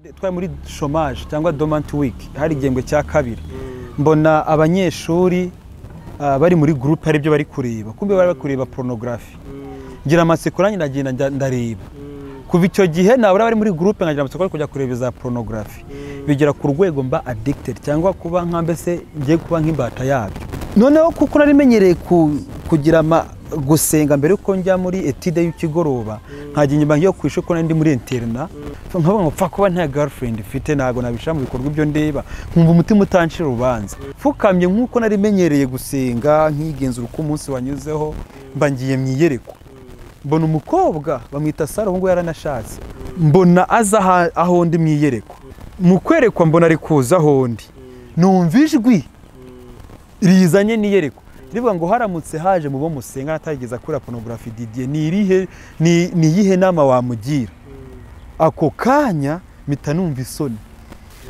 Twari muri chômage cyangwa dormant week, hari igihembwe cya kabiri. Mbona abanyeshuri bari muri groupe, hari ibyo bari kureba, kumbe bari kureba pornography. Ngira amatsiko nanjye, ndagenda ndareba. Kuva icyo gihe nabura bari muri groupe nkagira amatsiko yo kujya kureba za pornography, bigera ku rwego mba addicted cyangwa kuba nka mbese ngiye kuba nk'imbata yabyo. Noneho kuko nari menyereye kugira gusenga mbere yuko njya muri étude y'ikigoroba, nkajya inyuma yo ku ishuri, ko nari ndi muri internat, nkavuga ngo pfa kuba nta girlfriend mfite, ntabwo nabishyira mu bikorwa ibyo ndeba, nkumva umutima utancira urubanza. Pfukamye nk'uko nari menyereye gusenga, nkigenzura uko umunsi wanyuzeho, mba ngiye mu iyerekwa, mbona umukobwa bamwita Sara, ubu ngubu yaranashatse. Mbona aza aho ndi mu iyerekwa. Mu kwerekwa mbona ari kuza aho ndi, numva ijwi rizanye n'iyerekwa rivuga ngo: "Haramutse haje mu bo musenga atarigeze akora pornography, Didier, ni irihe, ni iyihe nama wamugira?" Ako kanya mpita numva isoni.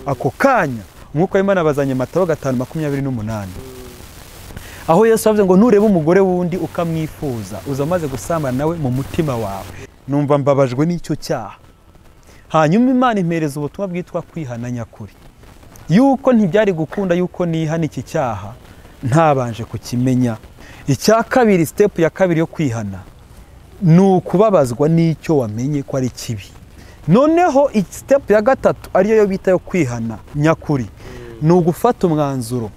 Ako kanya Umwuka w'Imana bazanye Matayo 5:28, aho Yesu avuze ngo: "Nureba umugore wundi ukamwifuza, uza amaze gusambana nawe mu mutima wawe." Numva mbabajwe n'icyo cyaha. Hanyuma Imana impereza ubutumwa bwitwa kwihana nyakuri, yuko ntibyari gukunda yuko nihana iki cyaha ntabanje kukimenya. Icya kabiri, step ya kabiri yo kwihana, ni ukubabazwa n'icyo wamenye ko ari kibi. Noneho step ya gatatu, ariyo yo bita yo kwihana nyakuri, ni ugufata umwanzuro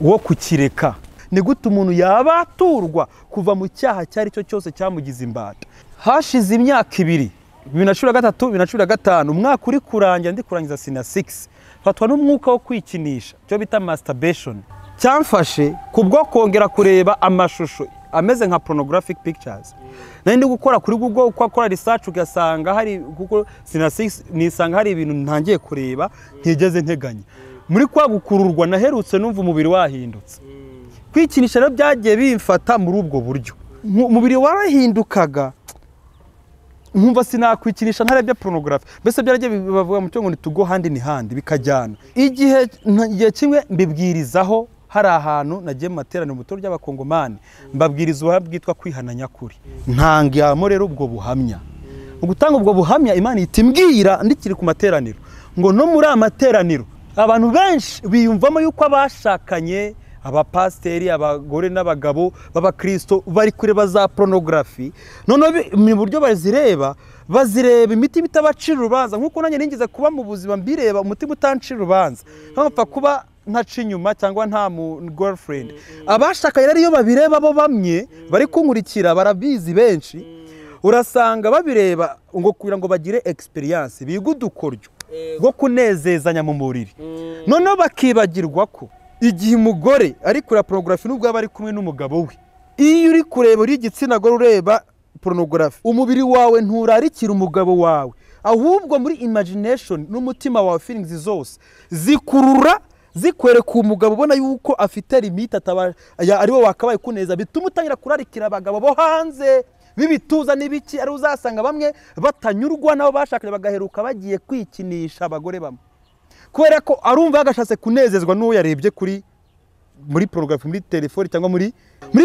wo kukireka. Ni gute umuntu yabaturwa kuva mu cyaha icyo ari cyo cyose cyamugize imbata? Hashize imyaka 2, 2013, 2015, umwaka uri kurangira, ndi kurangiza senior 6, fatwa n'umwuka wo kwikinisha, cyo bita masturbation. Cyamfashe kubwo kongera kureba amashusho ameze nka pornographic pictures. Nari ndi gukora kuri Google, uko akora research ugasanga hari, kuko senior 6, nisanga hari ibintu ntangiye kureba ntigeze nteganya. Muri kwa gukururwa naherutse numva umubiri wahindutse. Kwikinisha rero byagiye bimfata muri ubwo buryo, umubiri warahindukaga, nkumva sinakwikinisha ntarebye pornography. Mbese byaragiye bavuga mu cyo ngo ni to go hand in hand, bikajyana. Igihe kimwe mbibwirizaho, hari ahantu nagiye mu materaniro mu itorero ry'Abakongomani, mbabwiriza ubuhamya bwitwa kwihana nyakuri. Ntangamo rero ubwo buhamya. Mu gutanga ubwo buhamya, Imana ihita imbwira ndikiri ku materaniro ngo no muri aya materaniro abantu benshi biyumvamo yuko abashakanye, abapasiteri, abagore n'abagabo b'abakristo bari kureba za pornography. Noneho mu buryo bazireba, bazireba imitima itabacira urubanza, nk'uko nanjye nigeze kuba mu buzima mbireba umutima utancira urubanza, nkapfa kuba ntaca inyuma cyangwa nta mu girlfriend. Abashakanye rero iyo babireba bo, bamwe bari kunkurikira barabizi, benshi urasanga babireba ngo kugira ngo bagire experience, bige udukoryo bwo kunezezanya mu mubiri. Noneho bakibagirwa ko igihe umugore ari kureba pornography, nubwo aba ari kumwe n'umugabo we, iyo uri kureba uri igitsina gore ureba pornography, umubiri wawe nturarikira umugabo wawe, ahubwo muri imagination n'umutima wawe, feelings zose zikurura, zikwereka umugabo ubona yuko afite limite, ataba ari we wakabaye kuneza, bituma utangira kurarikira abagabo bo hanze b'ibituza n'ibiki. Ari uzasanga bamwe batanyurwa nabo bashakanye, bagaheruka bagiye kwikinisha abagore bamwe, kubera ko arumva yagashatse kunezezwa n'uwo yarebye kuri muri pornography, muri telefoni cyangwa muri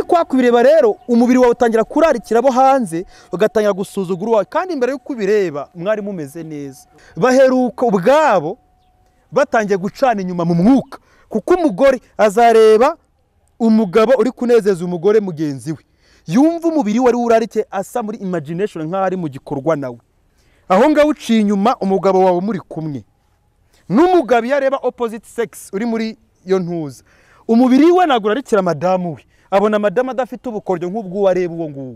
kwa kubireba. Rero umubiri wawe utangira kurarikira abo hanze, ugatangira gusuzugura uwawe, kandi mbere y'uko ubireba mwari mumeze neza. Baheruka ubwabo batangiye gucana inyuma mu mwuka, kuko umugore azareba umugabo uri kunezeza umugore mugenzi we, yumva umubiri we ari urarike, asa muri imagination nk'aho ari mu gikorwa nawe. Aho ngaho uciye inyuma umugabo wawe muri kumwe. N'umugabo iyo areba opposite sex uri muri iyo ntuza, umubiri we ntabwo urarikira madamu we, abona madamu adafite ubukoryo nk'ubw'uwo areba uwo nguwo.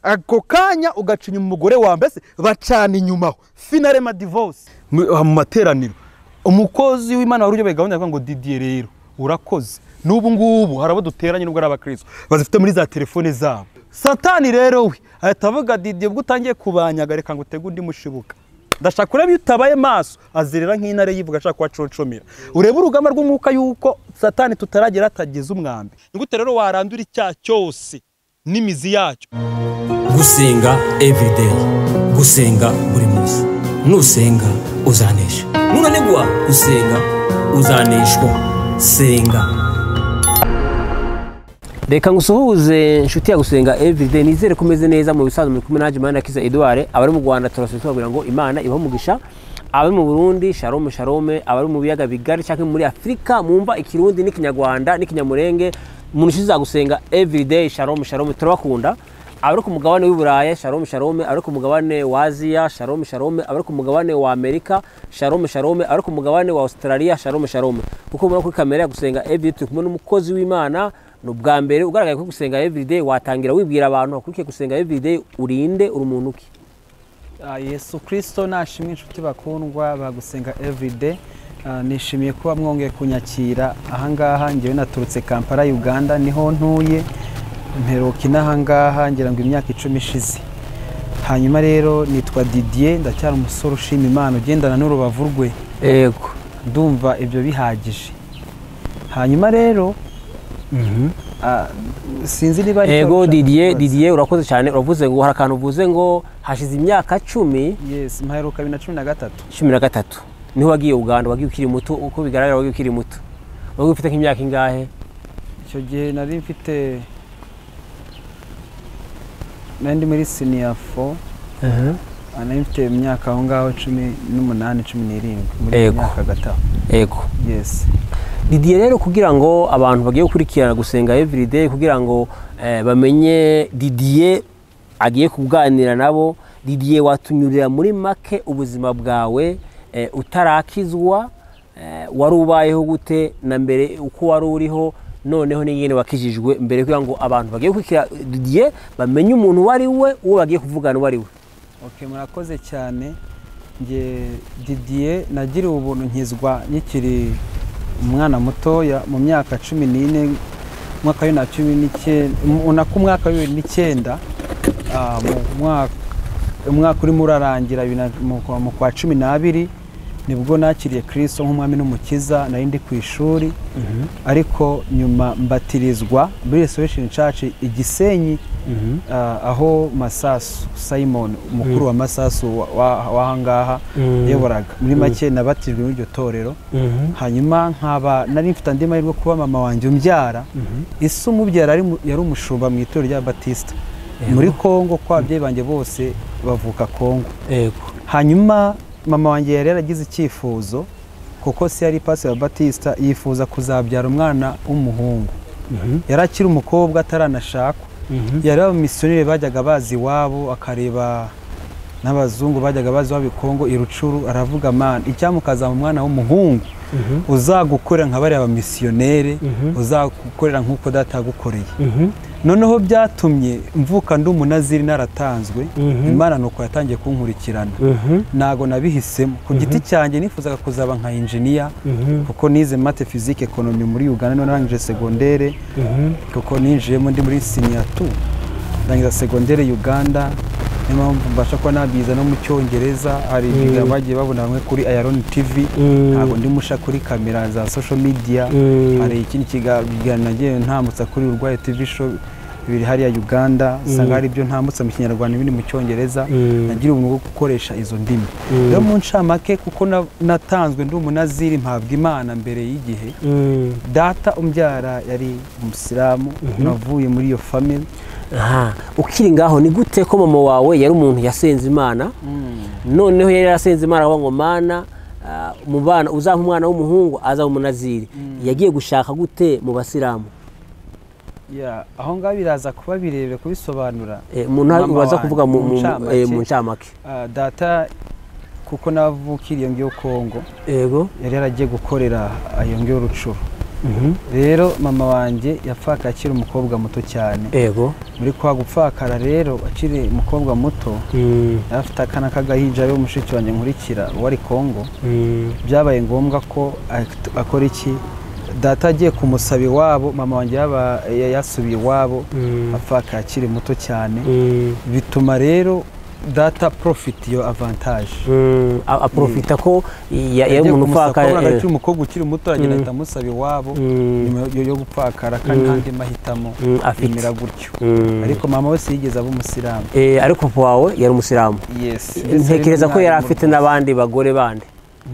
Ako kanya ugaca inyuma umugore wawe, mbese bacana inyuma aho, finalement divorce. Mu materaniro umukozi w'Imana wari uyoboye gahunda yavuga ngo: "Didier, rero urakoze." N'ubu ngubu hari abo duteranye, nubwo ari abakristo, bazifite muri za telefone zabo. Satani rero we ahita avuga: "Didier, ubwo utangiye kubanyaga, reka ngo utege undi mushibuka. Ndashaka kureba iyo utabaye maso." Azerera nk'intare yivuga ashaka kubaconcomera. Urebe urugamba rw'umwuka, yuko Satani tutaragera atagize umwambi. Ni gute rero warandura icyaha cyose n'imizi yacyo? Gusenga everyday, gusenga buri munsi. Nusenga uzanesha, nunanigwa gusenga uzaneshwa. Senga. Reka ngusuhuze, inshuti ya Gusenga Everyday. Nizere ko umeze neza. Mu bisanzwe muri kumwe nanjye Manirakiza Edouard. Abari mu Rwanda turasaba, tubabwira ngo Imana ibahe umugisha. Abari mu Burundi, shalom shalom. Abari mu biyaga bigari cyangwa muri Afurika mumva ikirundi n'ikinyarwanda n'ikinyamurenge, umuntu ushize gusenga everyday, shalom shalom, turabakunda. Abari ku mugabane w'i Buraya, shalom shalom. Abari ku mugabane wa Aziya, shalom shalom. Abari ku mugabane wa Amerika, shalom shalom. Abari ku mugabane wa Australia, shalom shalom. Kuko mubona kuri kamera ya gusenga everyday turi kumwe n'umukozi w'Imana. Ni ubwa mbere ugaragaye ko gusenga everyday, watangira wibwira abantu bakurikiye gusenga everyday, urinde, uri umuntu ki? Yesu Kristo nashimwe, inshuti bakundwa bagusenga everyday. Nishimiye kuba mwongeye kunyakira ahangaha. Ngewe naturutse Kampala, Uganda, niho ntuye. Mperuka inahangaha ngira ngo imyaka 10 ishize. Hanyuma rero nitwa Didier, ndacyari umusore ushima Imana ugendana n'urubavu rwe. Yego. Ndumva ibyo bihagije. Hanyuma rero sinzi niba ari Ego Didier, Didier urakoze cyane. Uravuze ngo hari akantu uvuze ngo hashize imyaka 10. Yes, mperuka 2013. 13 niho wagiye Uganda. Wagiye ukiri muto, uko bigaragara wagiye ukiri muto. Wagiye ufite nk'imyaka ingahe? Icyo gihe nari mfite, nari ndi muri senior 4. Nari mfite imyaka aho ngaho 18, 17, muri Ego. myaka gatatu. Ego. Yes. Didier rero, kugira ngo abantu bagiye gukurikirana gusenga everyday, kugira ngo bamenye Didier agiye kuganira nabo, Didier watunyurira muri make ubuzima bwawe utarakizwa, wari ubayeho gute na mbere, uko wari uriho, noneho n'ingene wakijijwe mbere, kugira ngo abantu bagiye gukurikira Didier bamenye umuntu uwo ari we, uwo bagiye kuvugana uwo ari we. Okay, murakoze cyane. Nge Didier nagiriwe ubuntu nkizwa nkikiri umwana mutoya mu myaka 14, mwaka wa 2019, unako umwaka wa 2009, mu mwaka, umwaka urimo urarangira mu kwa 12, nibwo nakiriye Kristo nk'umwami n'umukiza. Nari ndi ku ishuri, ariko nyuma mbatirizwa muri Restoration Church i Gisenyi, aho Masasu Simon, umukuru wa Masasu w'ahangaha yayoboraga. Muri make nabatijwe muri iryo torero. Hanyuma nkaba nari mfite andi mahirwe kuba mama wanjye umbyara, ise umubyara yari umushumba mu itorero rya Batista muri Kongo, ko ababyeyi banjye bose bavuka Kongo. Hanyuma mama wanjye yari yaragize icyifuzo, kuko se yari pastor wa Batista, yifuza kuzabyara umwana w'umuhungu. Yari akiri umukobwa ataranashakwa. Yari abamisiyoneri bajyaga bazi iwabo, akareba n'abazungu bajyaga bazi iwabo i Kongo i Rucuru, aravuga: "Man, icyamukazama umwana w'umuhungu uzagukorera nka bariya bamisiyoneri, uzagukorera nk'uko data yagukoreye." Noneho byatumye mvuka ndi umunaziri, naratanzwe. Imana nuko yatangiye kunkurikirana. Ntago nabihisemo ku giti cyanjye, nifuzaga kuzaba nka engineer, kuko nize math, physique, economy muri Uganda, none narangije secondaire, kuko ninjiyemo ndi muri senior 2, ndangiza secondaire Uganda. Niyo mpamvu mbasha kuba nabyiza no mu Cyongereza. Hari ibiganiro bagiye babona bamwe kuri Ayaron TV. Ntabwo ndi musha kuri kamera za social media. Hari ikindi kiganiro nagiye ntambutsa kuri Urwaye TV show biri hariya Uganda, usanga hari ibyo ntambutsa mu Kinyarwanda, ibindi mu Cyongereza. Nagira ubuntu bwo gukoresha izo ndimi. Rero mu ncamake, kuko natanzwe ndi umunaziri, mpabwa Imana mbere y'igihe, data umbyara yari umusilamu, navuye muri iyo family. Aha, ukiri ngaho, ni gute ko mama wawe yari umuntu yasenze Imana, noneho yari yarasenze Imana avuga ngo: "Mana, mu bana uzampa umwana w'umuhungu azaba umunaziri"? Yagiye gushaka gute mu basilamu? Yeah, aho ngaho biraza kuba birebire kubisobanura. Umuntu Mama ubaza wanjye, kuvuga mu ncamake. Mu ncamake. Data, kuko navukiriye iyo ngiyo Kongo, yari yaragiye gukorera iyo ngiyo Rucuru. Rero mama wanjye yapfakaye akiri umukobwa muto cyane. Muri kwa gupfakara rero akiri umukobwa muto, yari afite akana k'agahinja, ariwe mushiki wanjye nkurikira wari Kongo. Byabaye ngombwa ko akora iki? Data agiye kumusaba iwabo, mama wanjye yasubiye iwabo, apfakaye akiri muto cyane. Bituma rero data profit iyo avantage. Aprofita ko yari Yagiye umuntu kumusaba, upfakaye. kubona akiri umukobwa ukiri muto, aragenda ahita amusaba iwabo nyuma yo gupfakara, kandi nta andi mahitamo, afite. Bimera gutyo. Ariko mama we yigeze aba umusilamu. Ariko papa wawe yari umusilamu? Yes. Ntekereza ko yari afite n'abandi bagore bandi.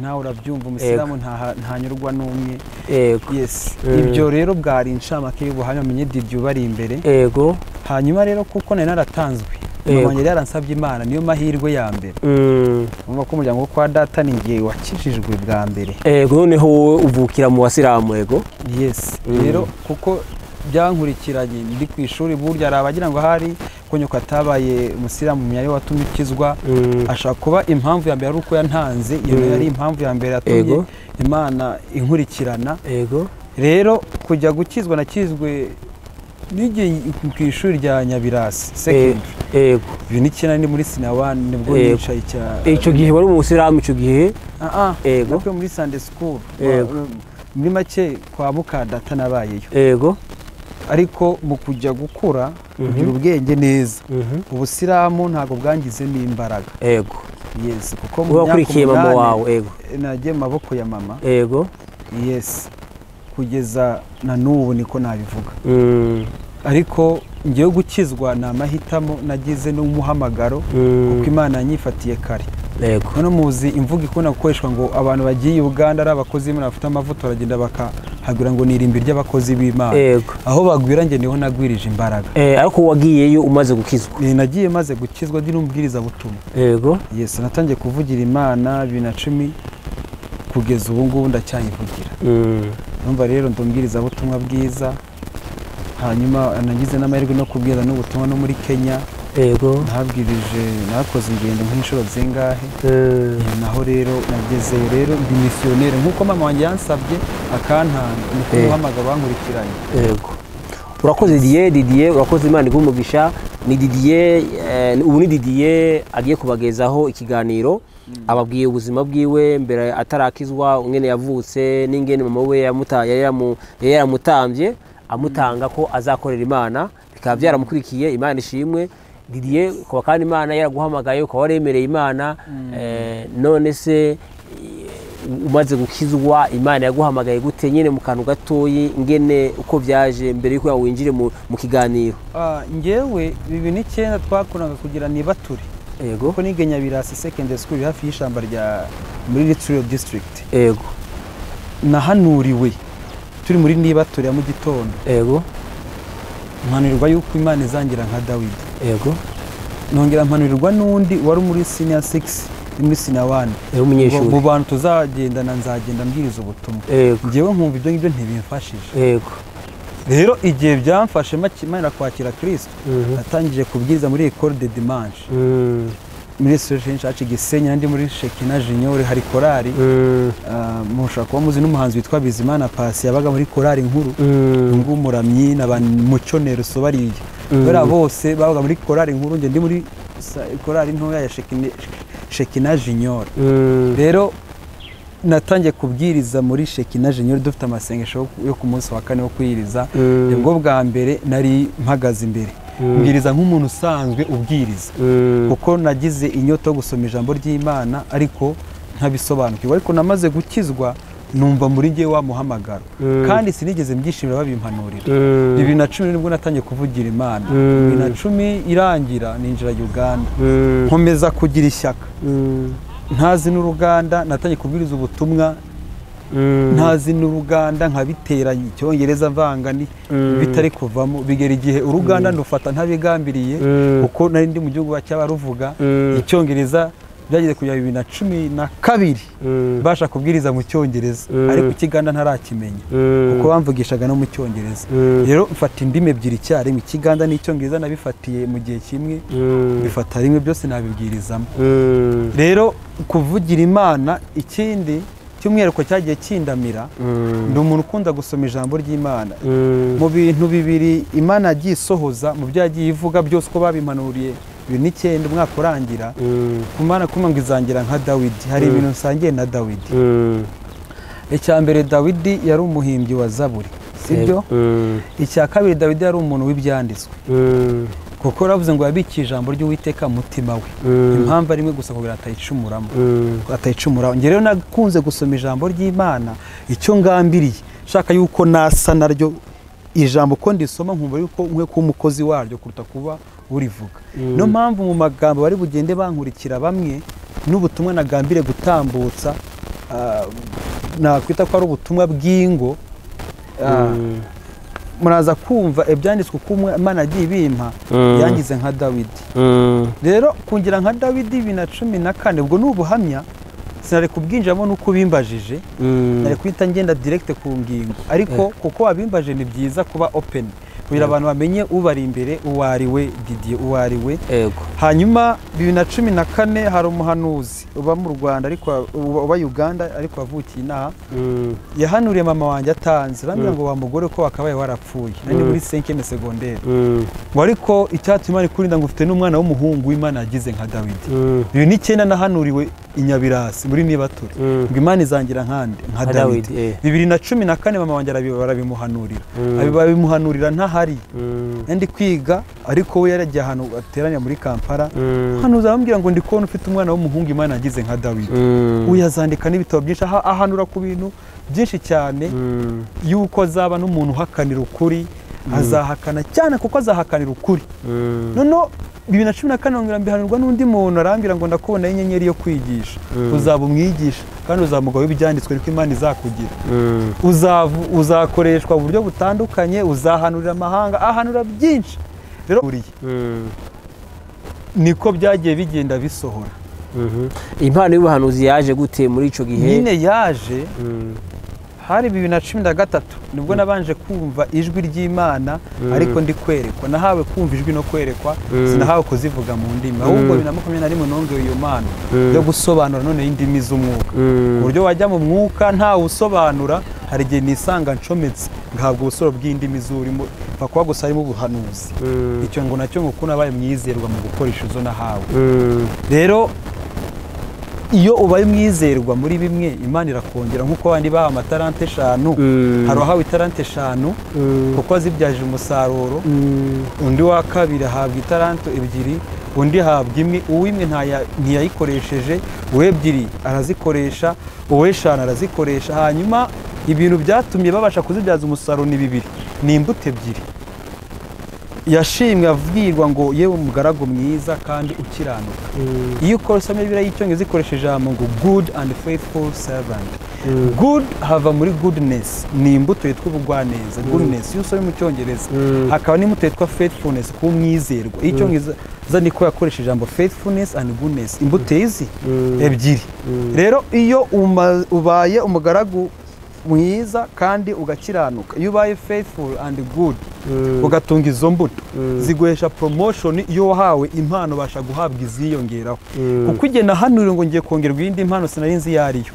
Nawe urabyumva, umusilamu ntanyurwa n'umwe. Yes. Ibyo rero bwari incamake y'ubuhamya, menye Didier ubari imbere. Hanyuma rero kuko nari naratanzwe Mama wanjye yaransabye Imana, niyo mahirwe ya mbere. Urumva ko umuryango wo kwa data ni ngiye wakijijwe bwa mbere. Ego, noneho wowe uvukira mu basilamu? Ego. Yes. Rero kuko byankurikiranye ndi ku ishuri, burya hari abagira ngo hari ko nyoko atabaye umusilamu yari watumye ukizwa, ashaka kuba impamvu ya mbere ari uko yantanze, iyo yari impamvu ya mbere yatumye Imana inkurikirana. Ego. Rero kujya gukizwa nakizwe nigiye ku ishuri rya Nyabirasi secondary. Ego. 2009 ni muri senior 1 nibwo nicaye cya. Icyo gihe wari umusilamu icyo gihe? Ego. Nakwiye muri Sunday school. Ego. Muri make kwa mukadata nabayeyo. Ego. Ariko mu kujya gukura kugira ubwenge neza, ubusilamu ntago bwangizemo imbaraga. Ego. Yes, kuko mu myaka mama wawe. Ego. Nagiye mu maboko ya mama. Ego. Yes. Kugeza na n'ubu niko nabivuga. Ariko ngiye gukizwa ni amahitamo nagize n'umuhamagaro, kuko Imana yanyifatiye kare. Yego. None muzi imvugo ikunda gukoreshwa ngo abantu bagiye Uganda ari abakozi b'Imana bafite amavuta, baragenda bakahagura ngo ni irimbi ry'abakozi b'Imana. Yego. Aho bagwira nge niho nagwirije imbaraga. Ariko wagiyeyo umaze gukizwa? Nagiye maze gukizwa ndi n'umubwiriza butumwa. Yego. Yes, natangiye kuvugira Imana 2010 kugeza ubu ngubu ndacyayivugira. Numva rero ndumbwiriza butumwa bwiza, hanyuma nagize n'amahirwe no kubwira n'ubutumwa no muri Kenya. Ego. Nabwirije, nakoze ingendo nk'inshuro zingahe. Naho rero nagezeyo rero ndi missionnaire nkuko mama wanjye yansabye akantanga, niko muhamagaro bankurikiranye. Ego. Urakoze Didier, urakoze, Imana iguhe umugisha. Ni Didier, ubu ni Didier agiye kubagezaho ikiganiro, ababwiye ubuzima bwiwe mbere atarakizwa, ingene yavutse n'ingene mama we yaramutambye amutanga ko azakorera Imana, bikaba byaramukurikiye. Imana ishimwe. Didier, kuba kandi Imana yaraguhamagaye ukaba waremereye Imana, none se umaze gukizwa Imana yaguhamagaye gute nyene mu kantu gatoyi, ngene uko byaje mbere yuko winjire mu kiganiro? Ngewe 2009 twakundaga kugira nibature. Ego. Kuko nige Nyabirasi secondary school hafi y'ishamba rya muri Rutsiro district. Ego. Nahanuriwe turi muri nibature ya mu gitondo. Ego. Mpanurirwa yuko Imana izangira nka Dawidi. Ego. Nongera mpanurirwa n'undi wari muri senior 6 muri senior 1. Umunyeshuri. Mu bantu tuzagendana nzagenda mbwiriza ubutumwa. Ego. Ngewe nkumva ibyo ngibyo ntibimfashije. Ego. Rero igihe byamfashe Imana kwakira Kristo, natangije kubwiriza muri École de Dimanche. Muri Solution Church Gisenyi, ndi muri Shekina Junior hari korali. Mushaka kuba muzi n'umuhanzi witwa Bizimana Pasi yabaga muri korali nkuru. Ngumuramyi na Mucyo Nelson bariya. Bera bose babaga muri korali nkuru, nge ndi muri korali ntoya ya Shekina Junior. Rero natangiye kubwiriza muri Shekina Junior dufite amasengesho yo ku munsi wa kane wo kwiriza. Nibwo bwa mbere nari mpagaze imbere mbwiriza nk'umuntu usanzwe ubwiriza, kuko nagize inyota yo gusoma ijambo ry'Imana ariko ntabisobanukirwa. Ariko namaze gukizwa numva muri ngewe wa muhamagaro, kandi sinigeze mbyishimira babimpanurira. 2010 nibwo natangiye kuvugira Imana. 2010 irangira ninjira Uganda, nkomeza kugira ishyaka. Ntazi n'uruganda, natangiye kubwiriza ubutumwa ntazi n'uruganda, nkabiteranya icyongereza mvanga ni bitari kuvamo. Bigera igihe uruganda ndufata ntabigambiriye, kuko nari ndi mu gihugu cy'abaruvuga icyongereza. Byageze kujya 2012 basha kubwiriza mu cyongereza, ariko ikiganda ntarakimenya kuko bamvugishaga no mu cyongereza. Rero mfata indimi ebyiri icyarimwe, ikiganda n'icyongereza nabifatiye mu gihe kimwe, bifata rimwe byose nabibwirizamo. Rero kuvugira Imana, ikindi cy'umwihariko cyagiye kindamira, ndi umuntu ukunda gusoma ijambo ry'Imana. Mu bintu bibiri Imana yagiye isohoza mu byo yagiye ivuga byose uko babimpanuriye 2009 umwaka urangira, kumana kuma ngo izangira nka Dawidi. Hari ibintu nsangiye na Dawidi. Icya mbere, Dawidi yari umuhimbyi wa Zaburi, sibyo? Icya kabiri, Dawidi yari umuntu w'ibyanditswe, kuko yaravuze ngo yabikiye ijambo ry'Uwiteka mutima we. Impamvu ari imwe gusa, kugira atayicumuramo, atayicumuraho. Njye rero nakunze gusoma ijambo ry'Imana, icyo ngambiriye shaka yuko nasa naryo ijambo ko ndisoma nkumva yuko nkwe kuba umukozi waryo kuruta kuba urivuga. Niyo mpamvu mu magambo bari bugende bankurikira bamwe n'ubutumwa nagambire gutambutsa, nakwita ko ari ubutumwa bw'ingo. Muraza kumva ibyanditswe uko Imana yagiye ibimpa, yangize nka Dawidi. Rero kungira nka Dawidi 2014, ubwo ni ubuhamya, sinari kubwinjiramo nuko bimbajije, nari guhita ngenda direct ku ngingo, ariko kuko wabimbaje ni byiza kuba open kugira abantu bamenye ubari imbere, uwo ari we, Didier uwo ari we. Hanyuma 2014 hari umuhanuzi uba mu Rwanda ariko uba Uganda ariko wavukiye inaha, yahanuriye mama wanjye atanze, arambwira ngo wa mugore ko wakabaye warapfuye, nari muri 5e secondaire, ngo ariko icyatuma Imana ikurinda ngo ufite n'umwana w'umuhungu w'Imana yagize nka Dawidi. 2009 nahanuriwe i Nyabirasi muri Nibature, ngo Imana izangira nkande nka Dawidi. 2014 mama wanjye barabimuhanurira, babimuhanurira ntahari, ndi kwiga ariko we yaragiye ahantu ateranya muri Kampala, hanuza arambwira ngo ndi kubona ufite umwana w'umuhungu Imana yagize nka Dawidi. Uyazandika n'ibitabo byinshi, ahanura ku bintu byinshi cyane, yuko azaba n'umuntu uhakanira ukuri, azahakana cyane kuko azahakanira ukuri. Noneho 2014 ngira mbihanurwa n'undi muntu, arambwira ngo ndakubona inyenyeri yo kwigisha, uzaba umwigisha kandi uzaba umugabo w'ibyanditswe, ariko Imana izakugira, uzakoreshwa mu buryo butandukanye, uzahanurira amahanga, ahanura byinshi. Rero niko byagiye bigenda bisohora. Impano y'ubuhanuzi yaje gute muri ico gihe? Nyine yaje hari 2013 nibwo nabanje kumva ijwi ry'Imana, ariko ndi kwerekwa, nahawe kumva ijwi no kwerekwa, sinahawe kuzivuga mu ndimi, ahubwo 2021 nongeye iyo mpano yo gusobanura none indimi z'umwuka, ku buryo wajya mu mwuka nta usobanura. Hari igihe nisanga ncometse ngahabwa ubusoro bw'indimi z'urimo, mfa kuba gusa harimo ubuhanuzi. Icyo ngo nacyo ngo kuko nabaye mwizerwa mu gukoresha izo nahawe. Rero iyo ubaye umwizerwa muri bimwe, Imana irakongera, nkuko abandi bahawe amatalante 5, hari uwahawe italante 5 kuko azibyaje umusaruro, undi wa kabiri ahabwa italanto 2, undi ahabwa 1, uw'imwe ntiyayikoresheje, uw'ebyiri arazikoresha, uw'eshanu arazikoresha. Hanyuma ibintu byatumye babasha kuzibyaza umusaruro ni bibiri, ni imbuto 2. Yashimwe abwirwa ngo yewe umugaragu mwiza kandi ukiranuka. Iyo ukosoma Bibiliya y'Icyongereza ikoresha ijambo ngo good and faithful servant. Good hava muri goodness, ni imbuto yitwa ubugwaneza, goodness iyo usomye mu Cyongereza. Hakaba n'imbuto yitwa faithfulness, kuba umwizerwa. Icyongereza niko yakoresha ijambo faithfulness and goodness, imbuto izi 2. Rero iyo ubaye umugaragu mwiza kandi ugakiranuka, iyo ubaye faithful and good, ugatunga izo mbuto ziguhesha promotion. Iyo wahawe impano ubasha guhabwa iziyongeraho, kuko igihe nahanuriwe ngo ngiye kongerwa iyindi mpano sinari nzi iyo ariyo,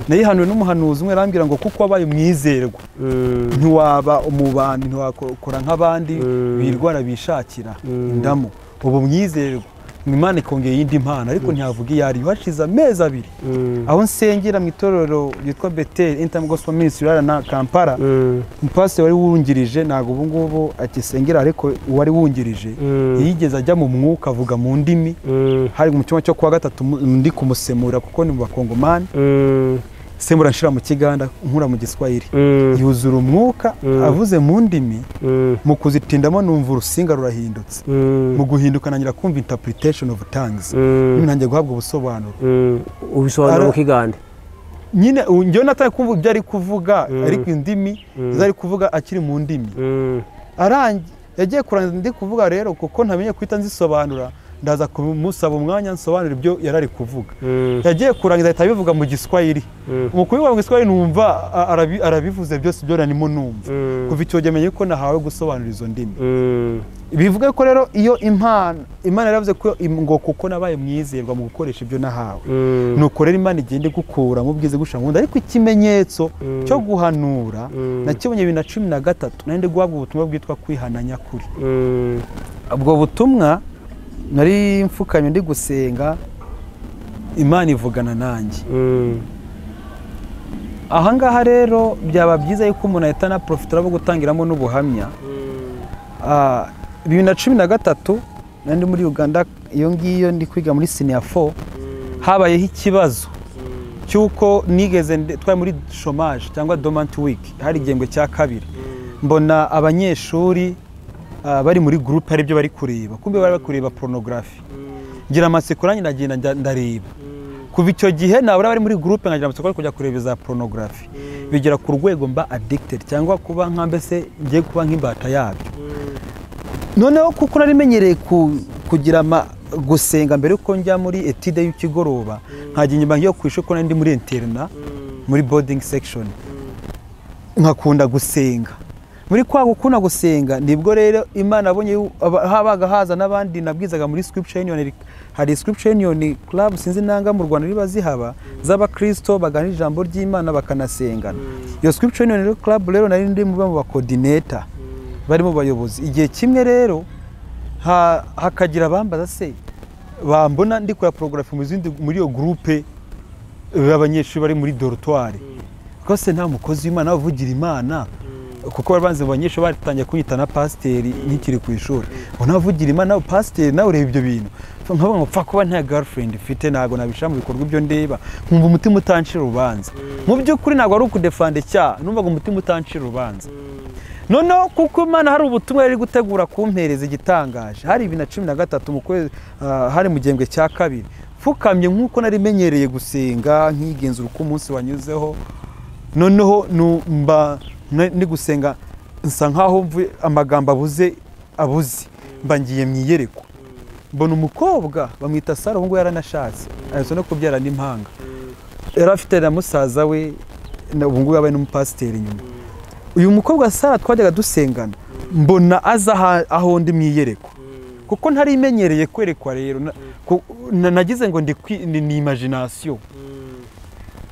nayihanuwe n'umuhanuzi umwe arambwira ngo kuko wabaye umwizerwa ntiwaba umubandi, ntiwakora nk'abandi birwara bishakira indamu, ubu mwizerwa Imana ikongera iyindi mpano, ariko ntiyavuga iyo ariyo. Hashize amezi 2 aho nsengera mu itorero ryitwa Bethel End-Time Gospel Ministry na Kampala, umupasiteri wari wungirije, ntabwo ubu ngubu akisengera, ariko uwari wungirije yigeze ajya mu mwuka avuga mu ndimi, hari mu cyumba cyo kuwa gatatu ndi kumusemura kuko ni mu bakongomani, semura nshira mu Kiganda nkura mu Giswahili, yuzura umwuka avuze mu ndimi, mu kuzitindamo numva urusinga rurahindutse, mu guhinduka nangira kumva interpretation of tongues, nangiye guhabwa ubusobanuro. Ubisobanuro mu Kiganda nyine njyewe natari kumva ibyo ari kuvuga, ariko indimi zari kuvuga akiri mu ndimi. Yagiye kurangiza ndi kuvuga rero, kuko ntamenye kwita nzisobanura, ndaza kumusaba umwanya nsobanura ibyo yarari kuvuga. Yagiye kurangiza ahita abivuga mu Giswahili. Mu kubivuga mu Giswahili numva arabivuze byose ibyo narimo numva. Kuva icyo gihe menye ko nahawe gusobanura izo ndimi. Bivuga ko rero iyo impano Imana yaravuze ko ngo kuko nabaye mwizerwa mu gukoresha ibyo nahawe, nuko rero Imana igende gukura mu bwize gusha mu nda. Ariko ikimenyetso cyo guhanura nakibonye 2013, nari ndi guhabwa ubutumwa bwitwa kwihana nyakuri. Ubwo butumwa nari mfukamye ndi gusenga, Imana ivugana nanjye. Aha ngaha rero byaba byiza yuko umuntu ahita na profitera bwo gutangiramo n'ubuhamya. 2013 nari muri Uganda, iyo ngiyo ndi kwiga muri senior 4, habayeho ikibazo cy'uko nigeze twari muri chômage cyangwa dormant week, hari igihembwe cya kabiri, mbona abanyeshuri bari muri groupe hari ibyo bari kureba, kumbe bari kureba pornography. Ngira amatsiko nanjye ndagenda ndareba, Kuva icyo gihe nabura bari muri groupe nkagira amatsiko yo kujya kureba za pornography, bigera ku rwego mba addicted cyangwa kuba nka mbese ngiye kuba nk'imbata yabyo. Noneho kuko nari menyereye kugira gusenga mbere yuko njya muri étude y'ikigoroba, nkajya inyuma yo ku ishuri, ko nari ndi muri internat, muri boarding section, nkakunda gusenga. Muri kwa gukunda gusenga nibwo rero Imana abonye habaga haza n'abandi nabwizaga muri Scripture Union. Hari Scripture Union Club, sinzi nanga mu Rwanda riba zihaba, z'abakristo baganira ijambo ry'Imana bakanasengana. Iyo Scripture Union Club rero nari ndi mu ba coordinator, bari mu bayobozi. Igihe kimwe rero hakagira abambaza se bambona ndi kora pornography mu zindi, muri iyo groupe b'abanyeshuri bari muri dortoir, ko se nta mukozi w'Imana uvugira Imana, kuko bari banze mu banyeshuri batangiye kunyita na pasiteri nkikiri ku ishuri, ngo navugira Imana nawe pasiteri nawe ureba ibyo bintu. Nkavuga ngo pfa kuba nta girlfriend mfite, ntabwo nabishyira mu bikorwa ibyo ndeba. Nkumva umutima utancira urubanza. Mu by'ukuri ntabwo ari ukudefanda icyaha, numvaga umutima utancira urubanza. Noneho kuko Imana hari ubutumwa yari gutegura kumpereza igitangaje, hari 2013 mu kwezi, hari mu gihembwe cya kabiri, mfukamye nk'uko nari menyereye gusenga nkigenzura uko umunsi wanyuzeho. Noneho mba ndi gusenga nsa nkaho amagambo abuze, mba ngiye mu iyerekwa, mbona umukobwa bamwita Sara, ubu ngubu yaranashatse aherutse no kubyara n'impanga, yari afite na musaza we, ubu ngubu yabaye n'umupasiteri nyuma. Uyu mukobwa Sara twajyaga dusengana, mbona aza aho ndi mu iyerekwa, kuko ntari imenyereye kwerekwa. Rero nagize ngo ni imagination.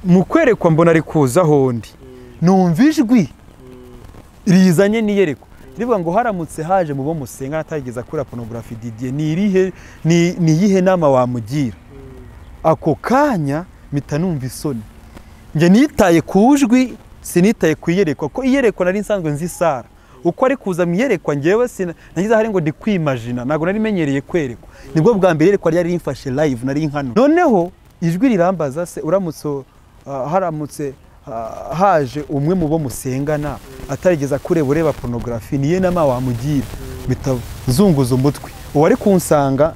Mu kwerekwa mbona ari kuza aho ndi, numva ijwi rizanye n'iyerekwa rivuga ngo haramutse haje mu bo musenga atarigeze akora pornography, Didier ni irihe, ni iyihe nama wamugira? Ako kanya mpita numva isoni. Njye nitaye ku jwi, sinitaye ku iyerekwa, ko iyerekwa nari nsanzwe nzi Sara uko ari kuza mu iyerekwa. Njyewe nagize ahari ngo ndi kwimagina, ntabwo nari menyereye kwerekwa, nibwo bwa mbere iyerekwa ryari rimfashe live nari nkano. Noneho ijwi rirambaza se uramutse haramutse haje umwe mu bo musengana atarigeza kureba ureba pornography, niye nama wamugira? Mpita nzunguza umutwe, uwari kunsanga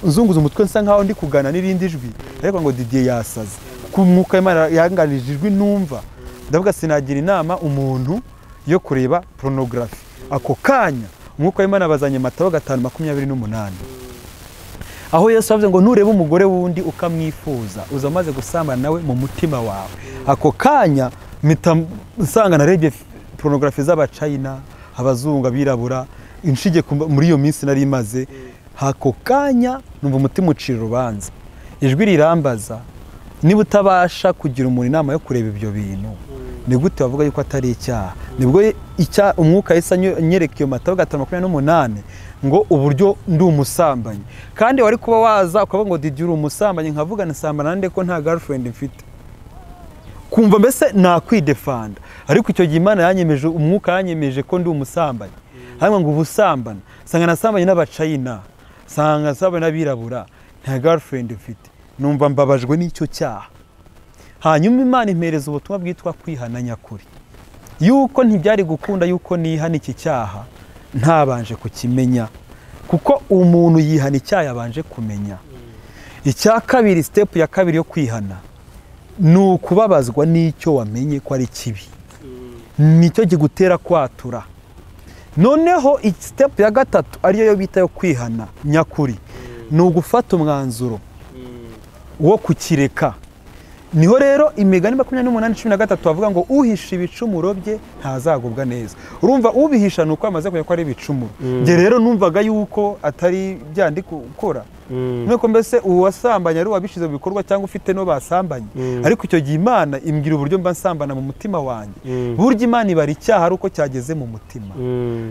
nzunguza umutwe nsa nkaho ndi kugana n'irindi jwi, ariko ngo Didier yasaze, ku mwuka Imana yanganije ijwi numva ndavuga sinagira inama umuntu yo kureba pornography. Ako kanya umwuka w'Imana bazanye Matayo 5:28, aho Yesu avuze ngo nureba umugore wundi ukamwifuza uza amaze gusambana nawe mu mutima wawe. Ako kanya mpita nsanga narebye pornography z'abachina, abazungu, abirabura, inshige muri iyo minsi nari maze. Ako kanya numva umutima ucira urubanza, ijwi rirambaza niba utabasha kugira umuntu inama yo kureba ibyo bintu, ni gute bavuga yuko atari icyaha? Nibwo umwuka yahise anyereka iyo Matayo 5:28 ngo uburyo ndi umusambanyi. Kandi wari kuba waza ukavuga ngo Didier uri umusambanyi, nkavuga nasambana nande ko nta girlfriend mfite, kumva mbese nakwidefanda. Ariko icyo gihe Imana yanyemeje, umwuka yanyemeje ko ndi umusambanyi, hanyuma ngo ubusambana sanga nasambanye n'abachina, sanga nasambanye n'abirabura, nta girlfriend mfite. Numva mbabajwe n'icyo cyaha. Hanyuma Imana impereza ubutumwa bwitwa kwihana nyakuri, yuko ntibyari gukunda yuko nihana iki cyaha ntabanje kukimenya, kuko umuntu yihana icyaha yabanje kumenya. Icya kabiri, step ya kabiri yo kwihana ni ukubabazwa n'icyo wamenye ko ari kibi, nicyo kigutera kwatura. Noneho step ya gatatu ariyo yo bita yo kwihana nyakuri ni ugufata umwanzuro wo kukireka. Niho rero Imigani 28:13 bavuga ngo uhisha ibicumuro bye ntazagubwa neza. Urumva ubihisha nuko amaze kumenya ko ari ibicumuro. Nge rero numvaga yuko atari byandi gukora, nuko mbese uwasambanye ari wabishize mu bikorwa cyangwa ufite no basambanye. Ariko icyo gihe Imana imbwira uburyo mba nsambana mu mutima wanjye. Burya Imana ibara icyaha ari uko cyageze mu mutima.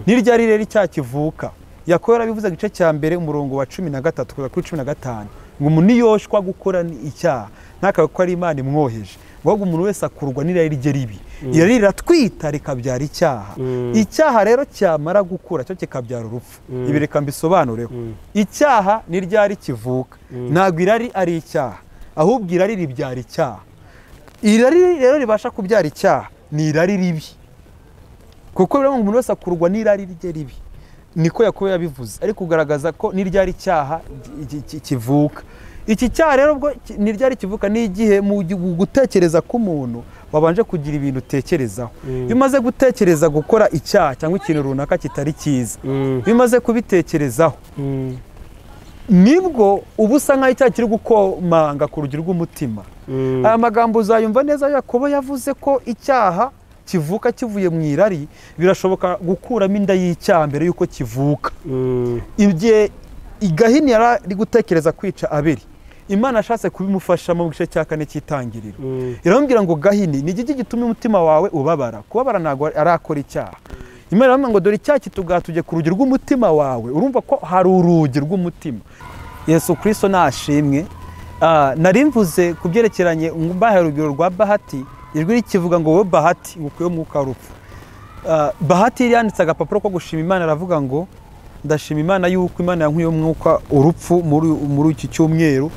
Niryo ari rero icyaha kivuka. Yakobo yarabivuze igice cya mbere umurongo wa 13 kugeza kuri 15 ngo umuntu niyoshwa gukora icyaha ntakabe ko ari Imana imwoheje, ahubwo umuntu wese akurwa n'irari rye ribi, irari riratwita rikabyara icyaha. Icyaha rero cyamara gukura cyo kikabyara urupfu. Ibi reka mbisobanureho. Icyaha ni ryari kivuka, ntabwo irari ari icyaha, ahubwo irari ribyara icyaha. Irari rero ribasha kubyara icyaha ni irari ribi, kuko rero umuntu wese akurwa n'irari rye ribi, niko Yakobo yabivuze, ari kugaragaza ko n'iryari icyaha kivuka. Iki cyaha rero ubwo ni ryari kivuka? Ni igihe mu gutekereza k'umuntu wabanje kugira ibintu utekerezaho. Iyo umaze gutekereza gukora icyaha cyangwa ikintu runaka kitari cyiza, iyo umaze kubitekerezaho, nibwo uba usa nk'aho icyaha kiri gukomanga ku rugi rw'umutima. Aya magambo uzayumva neza. Yakobo yavuze ko icyaha kivuka kivuye mu irari. Birashoboka gukuramo inda y'icyaha mbere y'uko kivuka. Igihe Gahini yari ari gutekereza kwica Abeli, Imana ashatse kubimufasha mu gice cya 4 cy'itangiriro. Iramubwira ngo Gahini, ni iki gituma umutima wawe ubabara? Kubabara ntabwo arakora icyaha. Imana iramubwira ngo dore icyaha kitugatuye ku rugi rw'umutima wawe. Urumva ko hari urugi rw'umutima. Yesu Kristo nashimwe. Nari mvuze ku byerekeranye mbahaye urugero rwa Bahati, ijwi rikivuga ngo wowe Bahati ngukuye umwuka w'urupfu. Bahati yari yanditse agapapuro ko gushima Imana, aravuga ngo ndashima Imana yuko Imana yankuye umwuka urupfu muri iki cyumweru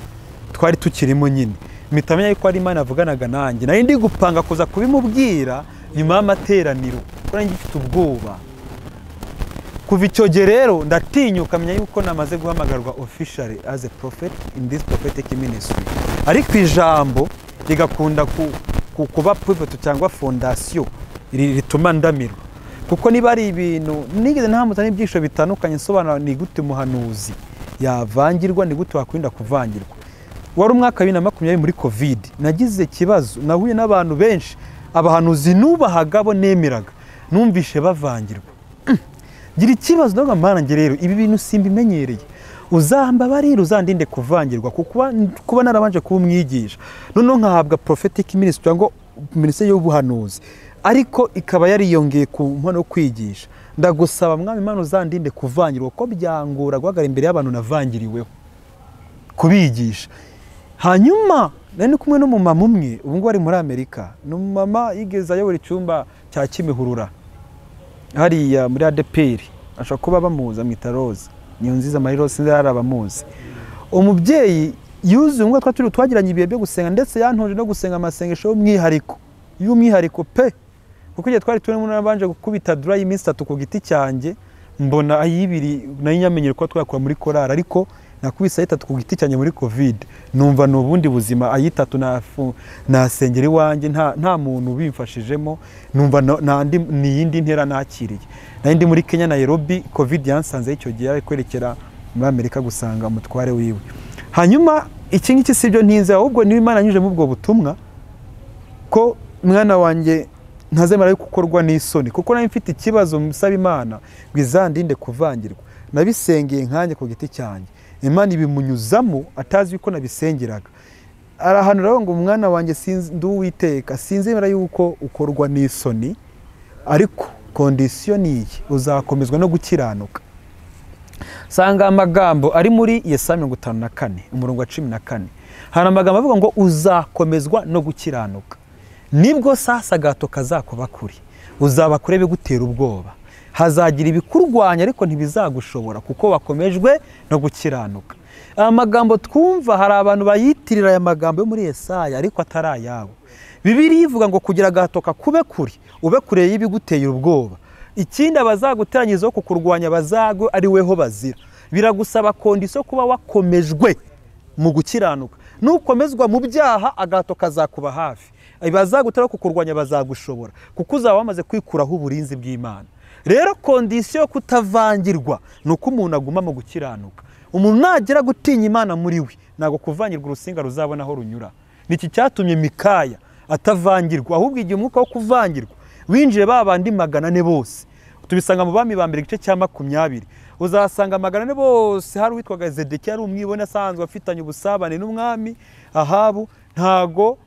twari tukirimo nyine. Mpita menya yuko ari Imana yavuganaga nanjye. Nari ndi gupanga kuza kubimubwira nyuma y'amateraniro, kuko nari ngifite ubwoba. Kuva icyo gihe rero ndatinyuka menya yuko namaze guhamagarwa officially as a prophet in this prophetic ministry. Ariko ijambo rigakunda kuba pivot cyangwa fondation rituma ndamirwa. Kuko niba ari ibintu nigeze ntahamutsa n'ibyisho bitandukanye nsobanura ni gute umuhanuzi yavangirwa, ni gute wakwirinda kuvangirwa. Wari umwaka wa 2020 muri Covid, nagize ikibazo, nahuye n'abantu benshi, abahanuzi nubahaga bo nemeraga, numvishe bavangirwa. Gira ikibazo ndavuga Mana njye rero ibi bintu simbimenyereye, uzambabarire uzandinde kuvangirwa, kuko kuba narabanje kuba umwigisha noneho nkahabwa prophetic ministry cyangwa ministry y'ubuhanuzi, ariko ikaba yariyongeye ku mpano yo kwigisha. Ndagusaba Mwami Imana uzandinde kuvangirwa, kuko byangora guhagarara imbere y'abantu navangiriweho kubigisha. Hanyuma nari ndi kumwe n'umumama umwe ubu ngubu ari muri Amerika. Ni umumama yigeze ayobora icyumba cya Kimihurura hariya muri ADPR, ashobora kuba bamuzi, amwita Rose Niyonziza Marie Rose, sinzi hari abamuzi. Umubyeyi yuzuye umwe twari twagiranye ibihe byo gusenga, ndetse yantoje no gusenga amasengesho y'umwihariko pe, kuko igihe twari turimo nabanje gukubita dry y'iminsi 3 ku giti cyanjye, mbona ayibiri nayo nyamenyere ko twakora muri korari, ariko nakubise ayitatu ku giti cyanjye muri Covid, numva ni ubundi buzima. Ayitatu nasengera iwanjye nta muntu ubimfashijemo, numva ni iyindi ntera nakiriye. Nari ndi muri Kenya Nairobi, Covid yansanze icyo gihe ari kwerekera muri Amerika gusanga umutware wiwe. Hanyuma iki ngiki sibyo ntinze, ahubwo niba Imana yanyujije mu ubwo butumwa ko mwana wanjye ntazemera gukorwa n'isoni, kuko nari mfite ikibazo musaba Imana ngo izandinde kuvangirwa. Nabisengeye nkanjye ku giti cyanjye, Imana ibimunyuzamo atazi yuko nabisengeraga. Arahanura ngo umwana wanjye ndi Uwiteka, sinzemera yuko ukorwa n'isoni, ariko condition ni iyi, uzakomezwa no gukiranuka. Sanga amagambo ari muri Yesaya 54 umurongo wa 14, hari amagambo avuga ngo uzakomezwa no gukiranuka. Nibwo sasa gato kazakuba kuri, uzaba kure bigutera ubwoba, hazagira ibikurwanya ariko ntibizagushobora, kuko wakomejwe no gukiranuka. Amagambo twumva hari abantu bayitirira aya magambo yo muri Yesaya ariko atari ayabo. Bibiliya ivuga ngo kugira gato kakube kuri, ube kure y'ibiguteye ubwoba. Ikindi abazaguteranyizaho kukurwanya bazagwe ari weho bazira. Biragusaba condition kuba wakomejwe mu gukiranuka. Nukomezwa mu byaha agato kazakuba hafi, abazagutera kukurwanya bazagushobora, kuko uzaba wamaze kwikuraho uburinzi bw'Imana. Rero condition yo kutavangirwa ni uko umuntu aguma mu gukiranuka. Umuntu nagera gutinya Imana muri we, ntabwo kuvangirwa urusinga ruzabona aho runyura. Niki cyatumye Mikaya atavangirwa, ahubwo igihe umwuka wo kuvangirwa winjiye babandi 400 bose. Tubisanga mu Bami ba mbere igice cya 20. Uzasanga 400 bose hari uwitwaga Zedekiya, ari umwibone asanzwe afitanye ubusabane n'umwami Ahabu. Ntago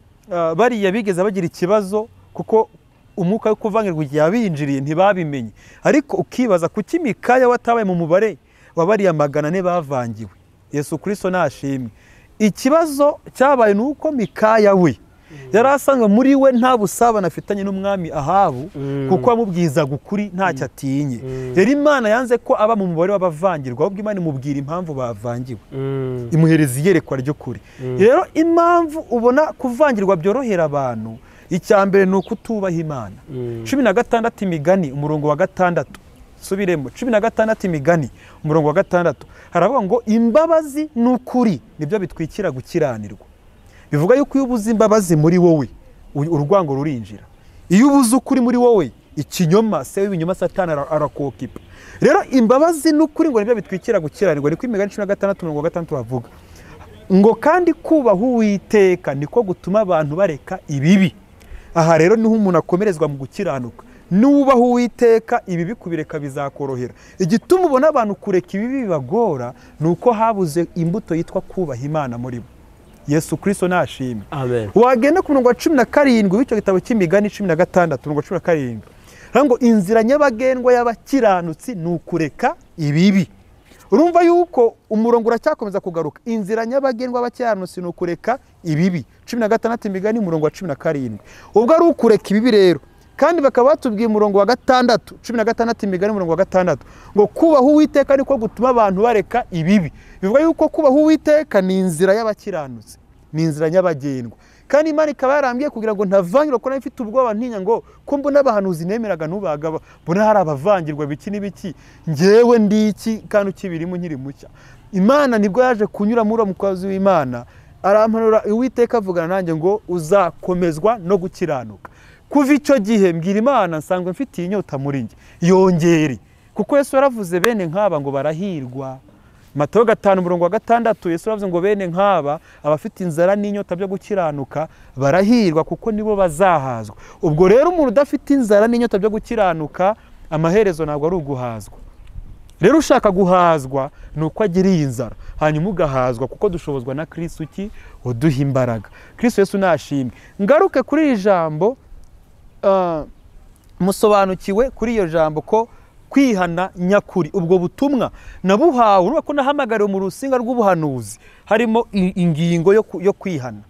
bariya bigeze bagira ikibazo, kuko umwuka wo kuvangirwa igihe yabinjiriye ntibabimenye. Ariko ukibaza kuki Mikaya watabaye mu mubare wa bariya 400 bavangiwe. Yesu Kristo nashimwe. Ikibazo cyabaye nuko Mikaya we yari asanzwe muri we nta busabane afitanye n'umwami Ahabu, kuko amubwizaga ukuri ntacyo atinye. Rero Imana yanze ko aba mu mubare w'abavangirwa, ahubwo Imana imubwira impamvu bavangiwe, imuhereza iyerekwa ry'ukuri. Rero impamvu ubona kuvangirwa byorohera abantu, icya mbere ni ukutubaha Imana. 16 Imigani umurongo wa 6. Subiremo 16 Imigani umurongo wa 6 haravuga ngo imbabazi n'ukuri nibyo bitwikira gukiranirwa. Bivuga yuko iyo ubuze imbabazi muri wowe urwango rurinjira. Iyo ubuze ukuri muri wowe ikinyoma se w'ibinyoma Satani arakokipa. Rero imbabazi n'ukuri ngo nibyo bitwikira gukiranirwa, niko Imigani 16 umurongo wa 6 bavuga. Ngo kandi kubaha Uwiteka niko gutuma abantu bareka ibibi. Aha rero niho umuntu akomerezwa mu gukiranuka. Nubaha Uwiteka ibibi kubireka bizakorohera. Igituma ubona abantu kureka ibibi bibagora nuko habuze imbuto yitwa kubaha Imana muri bo. Yesu Kristo nashimwe. Amen. Wagenda ku murongo wa 17 w'icyo gitabo cy'Imigani 16 umurongo wa 17. Ngo inzira nyabagendwa y'abakiranutsi ni ukureka ibibi. Urumva yuko umurongo uracyakomeza kugaruka. Inzira nyabagendwa y'abakiranutsi ni ukureka ibibi. 16 Imigani umurongo wa 17. Ubwo ari ukureka ibibi rero, kandi bakaba batubwiye umurongo wa 6, 16 Imigani umurongo wa 6 ngo kubaha Uwiteka niko gutuma abantu bareka ibibi. Bivuga yuko kubaha Uwiteka ni inzira y'abakiranutsi, ni inzira nyabagendwa. Kandi Imana ikaba yarambwiye kugira ngo ntavangirwa, ko mfite ubwoba ntinya ngo ko mbona abahanuzi nemeraga nubaga mbona hari abavangirwa biki n'ibiki, njyewe ndi iki kandi ukibirimo nkiri mucya. Imana nibwo yaje kunyura muri mukozi w'Imana arampanura, Uwiteka avugana nanjye ngo uzakomezwa no gukiranuka. Kuva icyo gihe mbwira Imana nsanzwe mfitiye inyota muri njye yongere, kuko Yesu yaravuze bene nk'aba ngo barahirwa. Matayo 5 umurongo wa 6 Yesu yaravuze ngo bene nk'aba abafite inzara n'inyota byo gukiranuka barahirwa kuko nibo bazahazwa. Ubwo rero umuntu udafite inzara n'inyota byo gukiranuka amaherezo ntabwo ari uguhazwa. Rero ushaka guhazwa ni uko agira iyi nzara, hanyuma ugahazwa kuko dushobozwa na Kristo ki uduha imbaraga. Kristo Yesu nashimwe. Ngaruke kuri iri jambo, musobanukiwe kuri iyo jambo ko kwihana nyakuri, ubwo butumwa nabuhawe, urumva ko nahamagariwe mu rusinga rw'ubuhanuzi harimo ingingo yo kwihana.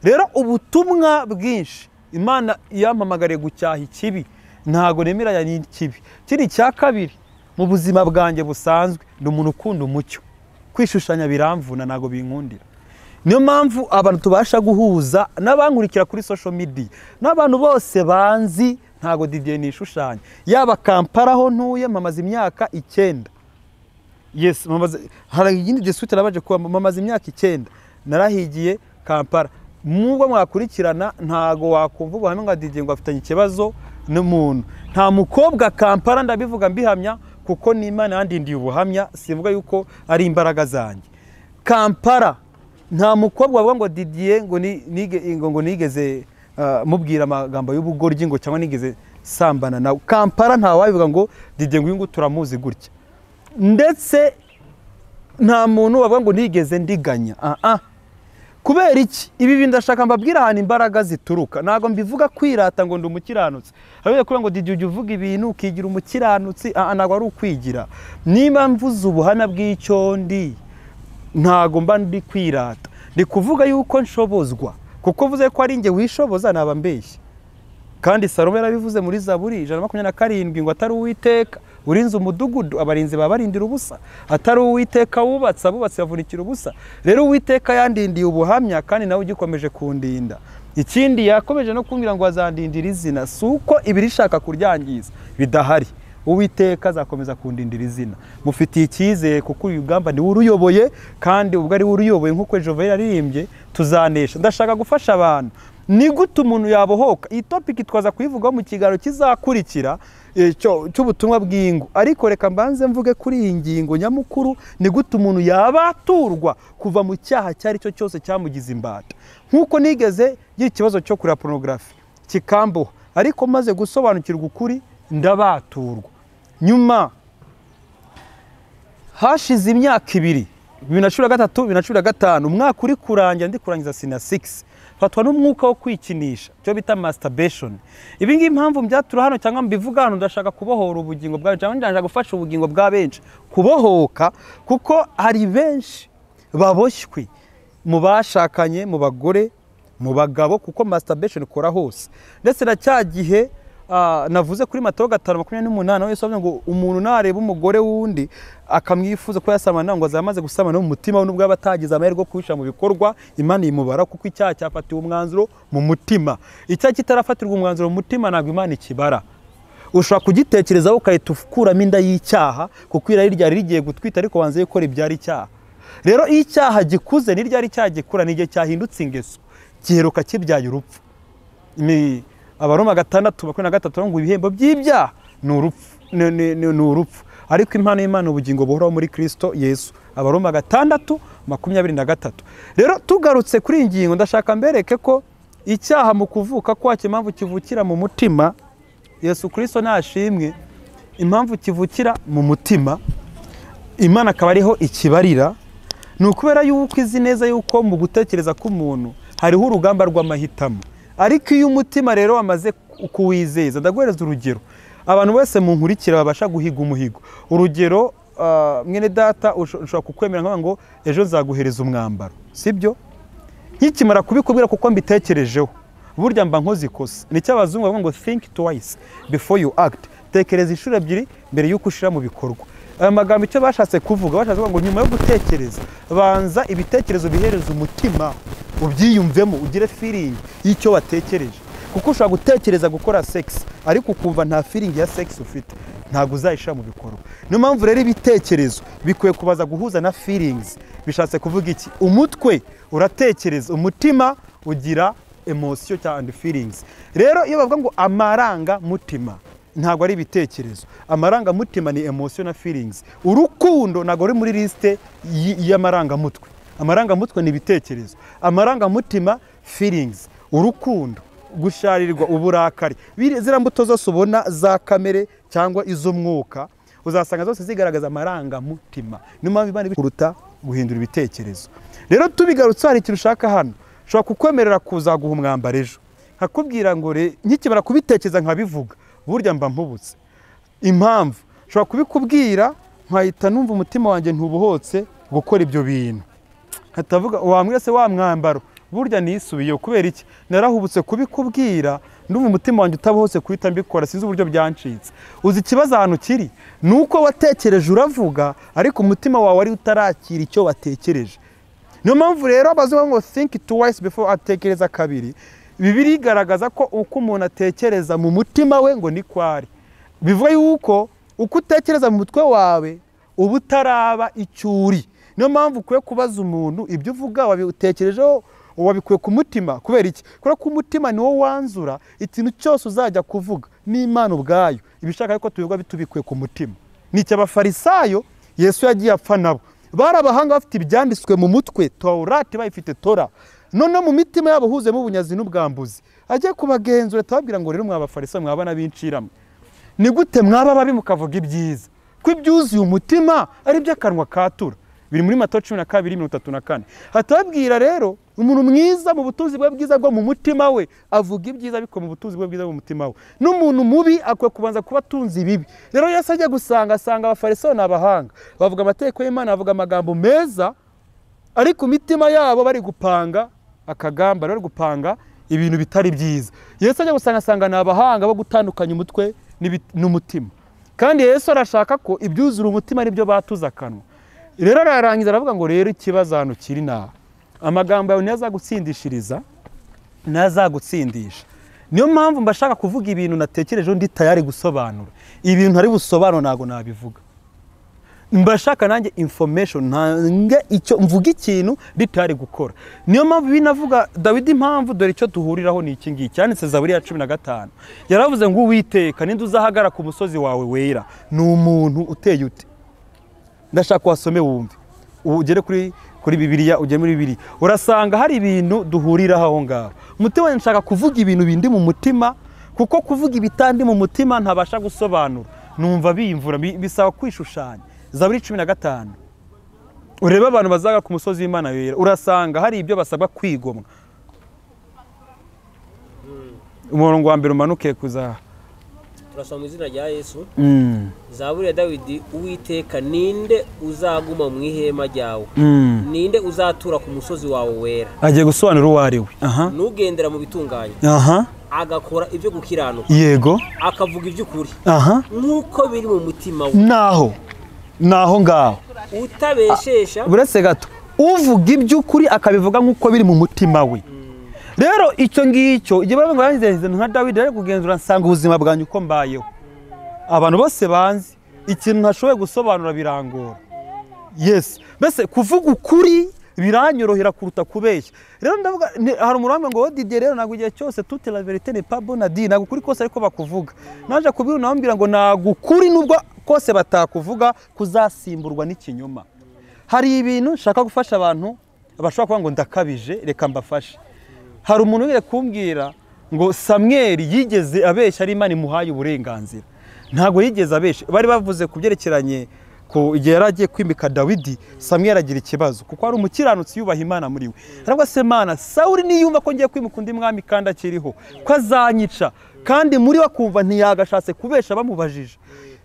Rero ubutumwa bwinshi Imana yampamagariye gucyaha ikibi, ntago nemeranya n'ikibi. Kiri cya kabiri mu buzima bwanjye busanzwe ndi umuntu ukunda umucyo, kwishushanya biramvuna ntago binkundira. Niyo mpamvu abantu tubasha guhuza n'abankurikira kuri social media n'abantu bose banzi, ntago Didier nishushanya. Yaba Kampala aho ntuye mamaze imyaka 9. Yes, mamaze, hari igindi district nabaje kuba mamaze imyaka 9 narahigiye Kampala. Mubwo mwakurikirana ntago wakumva ubuhamya nka Didier ngo afitanye ikibazo n'umuntu. Nta mukobwa Kampala ndabivuga mbihamya kuko ni Imana yandindiye ubuhamya, sivuga yuko ari imbaraga zanjye. Kampala nta mukobwa bavuga ngo Didier ngo ngo nigeze mubwira amagambo y'ubugoryi ngo cyangwa nigeze sambana nawe. Kampala nta wabivuga ngo Didier ngo uyu turamuzi gutya. Ndetse nta muntu bavuga ngo nigeze ndiganya. Kubera iki? Ibi bintu ndashaka mbabwira ahantu imbaraga zituruka. Ntago mbivuga kwirata ngo ndi umukiranutsi. Habe kuvuga ngo Didier ujya uvuga ibintu ukigira umukiranutsi, ntago ari ukwigira. Niba mvuze ubuhamya bw'icyo ndi, ntago mba ndi kwirata. Ndi kuvuga yuko nshobozwa, kuko mvuze ko ari njye wishoboza naba mbeshye. Kandi Salomo yarabivuze muri Zaburi 127 ngo atari Uwiteka urinze umudugudu abarinzi babarindira ubusa, atari Uwiteka wubatse abubatse bavunikira ubusa. Rero Uwiteka yandindiye ubuhamya kandi nawe ugikomeje kundinda. Ikindi yakomeje no kumbwira ngo azandindira izina, si uko ibirishaka kuryangiza bidahari. Uwiteka azakomeza kundindira izina. Mufitiye icyizere kuko uyu rugamba ni uruyoboye, kandi ubwo ari uruyoboye nkuko Jehova yaririmbye tuzanesha. Ndashaka gufasha abantu. Ni gute umuntu yabohoka? Iyi topic twaza kuyivugaho mu kiganiro kizakurikira cy'ubutumwa bw'ingo, ariko reka mbanze mvuge kuri iyi ngingo nyamukuru. Ni gute umuntu yabaturwa kuva mu cyaha cyari cyo cyose cyamugize imbata? Nkuko nigeze ngira ikibazo cyo kureba pornography kikamboha, ariko maze gusobanukirwa ukuri ndabaturwa. Nyuma hashize imyaka 2, 2013 2015, umwaka uri kurangira ndi kurangiza senior 6, fatwa n'umwuka wo kwikinisha cyo bita masturbation. Ibi ngibi impamvu mbyatura hano cyangwa mbivuga hano, ndashaka kubohora ubugingo bwawe cyangwa ndashaka gufasha ubugingo bwa benshi kubohoka, kuko hari benshi baboshywe mu bashakanye, mu bagore, mu bagabo, kuko masturbation ikora hose. Ndetse na cya gihe navuze kuri Matayo 5:28 Yesu avuga ngo umuntu nareba umugore wundi akamwifuza ko yasamana ngo azamaze gusamana mu mutima we, nubwo abatagize amahirwe yo kubisha mu bikorwa, Imana imubara kuko icyaha cyafatiwe umwanzuro mu mutima. Icyaha kitarafatirwa umwanzuro mu mutima ntabwo Imana ikibara. Ushobora kugitekerezaho ukahita ukuramo inda y'icyaha, kuko irari ryari rigiye gutwita ariko wanze gukora ibyari icyaha. Rero iyo icyaha gikuze, ni ryari icyaha gikura? Ni igihe cyahindutse ingeso, giheruka kibyaye urupfu. Ni Abaroma 6:23 ngo ibihembo by'ibyaha ni urupfu, ni urupfu, ariko impano y'Imana ubugingo buhoraho muri Kristo Yesu. Abaroma 6:23. Rero tugarutse kuri iyi ngingo, ndashaka mbereke ko icyaha mu kuvuka kwacyo, impamvu kivukira mu mutima, Yesu Kristo nashimwe, impamvu kivukira mu mutima, Imana akaba ariho ikibarira, ni ukubera yuko izi neza yuko mu gutekereza k'umuntu hariho urugamba rw'amahitamo. Ariko iyo umutima rero wamaze kuwizeza, ndaguhereza urugero, abantu bose munkurikira babasha guhiga umuhigo. Urugero, mwene data ushobora kukwemera nkavuga ngo ejo nzaguhereza umwambaro, sibyo? Nkikimara kubikubwira kuko mbitekerejeho, burya mba nkoze ikosa. Nicyo abazungu bavuga ngo think twice before you act, tekereza inshuro ebyiri mbere y'uko ushira mu bikorwa. Aya magambo icyo bashatse kuvuga, bashatse kuvuga ngo nyuma yo gutekereza, banza ibitekerezo bihereza umutima, ubyiyumvemo, ugire feeling y'icyo watekereje. Kuko ushobora gutekereza gukora sex ariko ukumva nta feeling ya sex ufite, ntabwo uzayishira mu bikorwa. Niyo mpamvu rero ibitekerezo bikwiye kubaza guhuza na feelings. Bishatse kuvuga iki? Umutwe uratekereza, umutima ugira emotion cyangwa and feelings. Rero iyo bavuga ngo amarangamutima, ntabwo ari ibitekerezo. Amarangamutima ni emotion na feelings. Urukundo ntabwo ruri muri liste y'amarangamutwe. Amarangamutwe ni ibitekerezo, amarangamutima feelings, urukundo, gusharirwa, uburakari. Ziriya mbuto zose ubona za kamere cyangwa iz'umwuka, uzasanga zose zigaragaza amarangamutima. Niyo mpamvu Imana kuruta guhindura ibitekerezo. Rero tubigarutse, hari ikintu ushaka hano, ushobora kukwemerera kuzaguha umwambaro ejo, nkakubwira ngo nkikimara kubitekereza nkabivuga, burya mba mpubutse. Impamvu ushobora kubikubwira nkahita numva umutima wanjye ntubuhotse gukora ibyo bintu, nkatavuga wambwira se wa mwambaro, burya nisubiye. Kubera iki? Narahubutse kubikubwira, ndumva umutima wanjye utabohotse kuhita mbikora, sinzi uburyo byancitse. Uzi ikibazo ahantu kiri? Ni uko watekereje uravuga, ariko umutima wawe wari utarakira icyo watekereje. Niyo mpamvu rero abazungu ngo think twice before, atekereza kabiri. Bibiliya igaragaza ko uko umuntu atekereza mu mutima we ngo ni kwari. Bivuga yuko uko utekereza mu mutwe wawe uba utaraba icyo uri. Niyo mpamvu ukwiye kubaza umuntu ibyo uvuga wabitekerejeho, wabikuye ku mutima. Kubera iki? Kubera ko umutima niwo wanzura ikintu cyose uzajya kuvuga, n'Imana ubwayo ibishaka ko tubivuga bitubikuye ku mutima. Ni icyo abafarisayo Yesu yagiye apfa nabo, bari abahanga bafite ibyanditswe mu mutwe, Taurati bayifite, Tora, none mu mitima yabo huzemo ubunyazi n'ubwambuzi. Agiye kubagenzura atababwira ngo rero mwabafarisayo mwabana b'inciramwe, ni gute mwaba babi mukavuga ibyiza, ko ibyuzuye umutima ari by'akanwa katura? Biri muri Matayo 12:34. Hatabwira rero umuntu mwiza mu butunzi bwe bwiza bwo mu mutima we avuga ibyiza biko mu butunzi bwe bwiza bwo mu mutima we, n'umuntu mubi akwiye kubanza kuba atunze ibibi. Rero Yesu ajya gusanga asanga abafarisayo n'abahanga bavuga amategeko y'Imana, bavuga amagambo meza, ariko imitima yabo bari gupanga akagamba, bari gupanga ibintu bitari byiza. Yesu ajya gusanga asanga n'abahanga bo gutandukanya umutwe n'umutima, kandi Yesu arashaka ko ibyuzura umutima ari byo batuza akanwa. Rero ararangiza aravuga ngo rero ikibazo hano kiri naha, amagambo yawe ntiyazagutsindishiriza, ntazagutsindisha. Niyo mpamvu mbashaka kuvuga ibintu natekerejeho ndi tayari gusobanura. Ibintu ari busobanura ntago nabivuga. Mbashaka nanjye information, ntange icyo mvuga ikintu ndi tayari gukora. Niyo mpamvu binavuga Dawidi, impamvu dore icyo duhuriraho ni iki ngiki cyanditse Zaburi ya 15. Yaravuze ngo Uwiteka ninde uzahagara ku musozi wawe wera? Ni umuntu uteye ute? Ndashaka wasome wumve, ugere kuri Bibiliya, ugere muri Bibiliya urasanga hari ibintu duhuriraho aho ngaho. Umutima nshaka kuvuga ibintu bindi mu mutima, kuko kuvuga ibitandi mu mutima ntabasha gusobanura, numva bimvura, bisaba kwishushanya. Zaburi 15 urebe abantu bazaga ku musozi w'Imana wera, urasanga hari ibyo basabwa kwigomwa. Umurongo wa mbere umanuke kuza. Turasoma mu izina rya Yesu. Zaburi ya Dawidi. Uwiteka ninde uzaguma mu ihema ryawe? Ninde uzatura ku musozi wawe wera? Agiye gusobanura uwo ari we. Nugendera mu bitunganye, agakora ibyo gukiranuka, yego, akavuga iby'ukuri, nk'uko biri mu mutima we. Naho ngaho utabeshesha, buretse gato, uvuga iby'ukuri akabivuga nk'uko biri mu mutima we. Rero icyo ngicyo igihe baravuga ngo nka Dawidi ari kugenzura nsanga ubuzima bwanjye uko mbayeho, Abantu bose banzi ikintu ntashoboye gusobanura birangora. Yes, mbese kuvuga ukuri biranyorohera kuruta kubeshya. Rero ndavuga hari umurambi ngo Didier rero ntabwo igihe cyose toute la vérité n'est pas bonne à dire, ntabwo ukuri kose ariko bakuvuga. Naje kubira nambwira ngo ntabwo ukuri nubwo kose batakuvuga kuzasimburwa n'ikinyoma. Hari ibintu nshaka gufasha abantu bashobora kuvuga ngo ndakabije, reka mbafashe. Hari umuntu wigeze kumbwira ngo Samweli yigeze abeshya ari Imana imuhaye uburenganzira. Ntabwo yigeze abeshya. Bari bavuze ku byerekeranye ko igihe yari agiye kwimika Dawidi, Samweli agira ikibazo kuko ari umukiranutsi yubaha Imana muri we. Aravuga se Mana, Sawuli niyumva ko ngiye kwimika undi mwami kandi akiriho, ko azanyica, kandi muri we akumva ntiyagashatse kubesha bamubajije.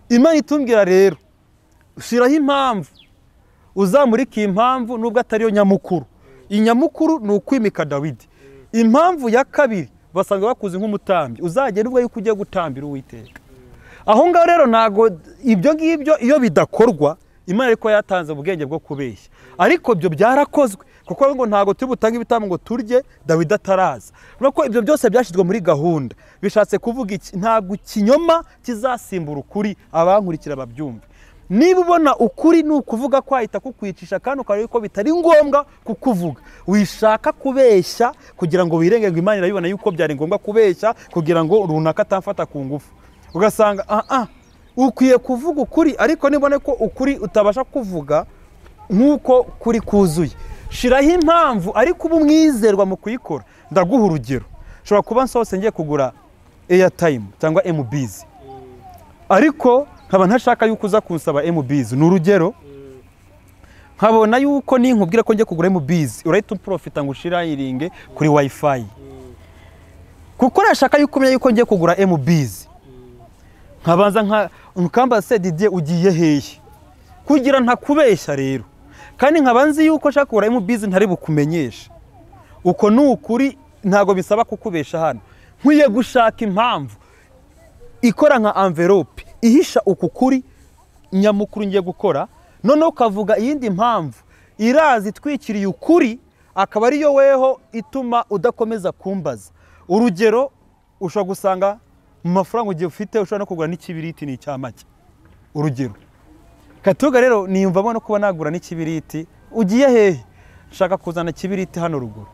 Imana itumbwira rero, shiraho impamvu, uzamurika impamvu nubwo atari yo nyamukuru. Inyamukuru ni ukwimika Dawidi. Impamvu ya kabiri basanga bakuze nk'umutambyi, uzagenda ubwo yuko ugiye gutambira Uwiteka. Aho ngaho rero ntago ibyo ngibyo iyo bidakorwa Imana ariko yatanze ubwenge bwo kubeshya. Ariko ibyo byarakozwe kuko ngo ntago turi butange ibitambo ngo turye Dawidi ataraza. Nuko ibyo byose byashyizwe muri gahunda. Bishatse kuvuga iki? Ntago ikinyoma kizasimbura ukuri, abankurikira babyumve. Niba ubona ukuri ni ukuvuga kwahita kukwicisha kandi ukareba ko bitari ngombwa kukuvuga, wishaka kubeshya kugira ngo wirenge ngo Imana irabibona yuko byari ngombwa kubeshya kugira ngo runaka atamfata ku ngufu. Ugasanga ukwiye kuvuga ukuri, ariko nibone ko ukuri utabasha kuvuga nkuko kuri kuzuye, shiraho impamvu ariko ubu mwizerwa mu kuyikora. Ndaguha urugero, nshobora kuba nsohotse ngiye kugura airtime cyangwa MBs, ariko nkaba ntashaka yuko uza kunsaba MBs. Ni urugero, nkabona yuko ninkubwira ko ngiye kugura MBs urahita uprofita ngo ushirayiringe kuri wifi, kuko nashaka yuko umenya yuko ngiye kugura MBs. Nkabanza nka nkamba se Didier ugiye hehe kugira ntakubeshya rero, kandi nkabanzi yuko nshaka kugura MBs ntari bukumenyesha. Uko ni ukuri, ntago bisaba kukubesha hano. Nkwiye gushaka impamvu ikora nka envelope ihisha uku kuri nyamukuru ngiye gukora, noneho ukavuga iyindi mpamvu irazi itwikiriye ukuri, akaba ariyo weho ituma udakomeza kumbaza. Urugero, ushobora gusanga mu mafaranga ugiye ufite ushobora no kugura n'ikibiriti ni icyamake. Urugero katuga rero niyumvamo no kuba nagura n'ikibiriti. Ugiye hehe? Nshaka kuzana kibiriti hano ruguru.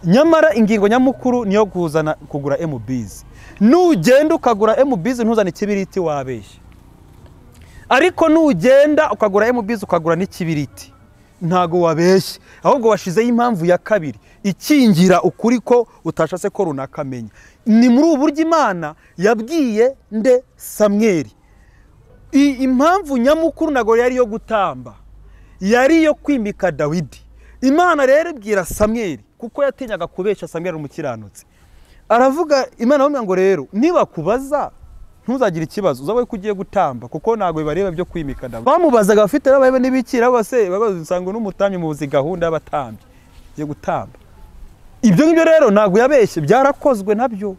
Nyamara ingingo nyamukuru niyo kuzana kugura MBs. Nugenda ukagura MBs ntuzane ikibiriti wabeshye. Ariko nugenda ukagura MBs ukagura n'ikibiriti ntago wabeshye, ahubwo washizeho impamvu ya kabiri ikingira ukuri ko utashatse ko runaka amenya. Ni muri ubu buryo Imana yabwiye nde Samweli. Impamvu nyamukuru nago yari yo gutamba, yari yo kwimika Dawidi. Imana rero ibwira Samweli kuko yatinyaga kubesha Samweli umukiranutsi. Aravuga Imana aramubwira ngo rero niba kubaza ntuzagira ikibazo, uzabe ko ugiye gutamba kuko ntago bibareba byo kwimika Dawidi. Bamubazaga bafite n'ababe n'ibikira bose babasanga n'umutambyi mu buzi gahunda y'abatambyi yo gutamba. Ibyo ngibyo rero ntago yabeshye, byarakozwe nabyo.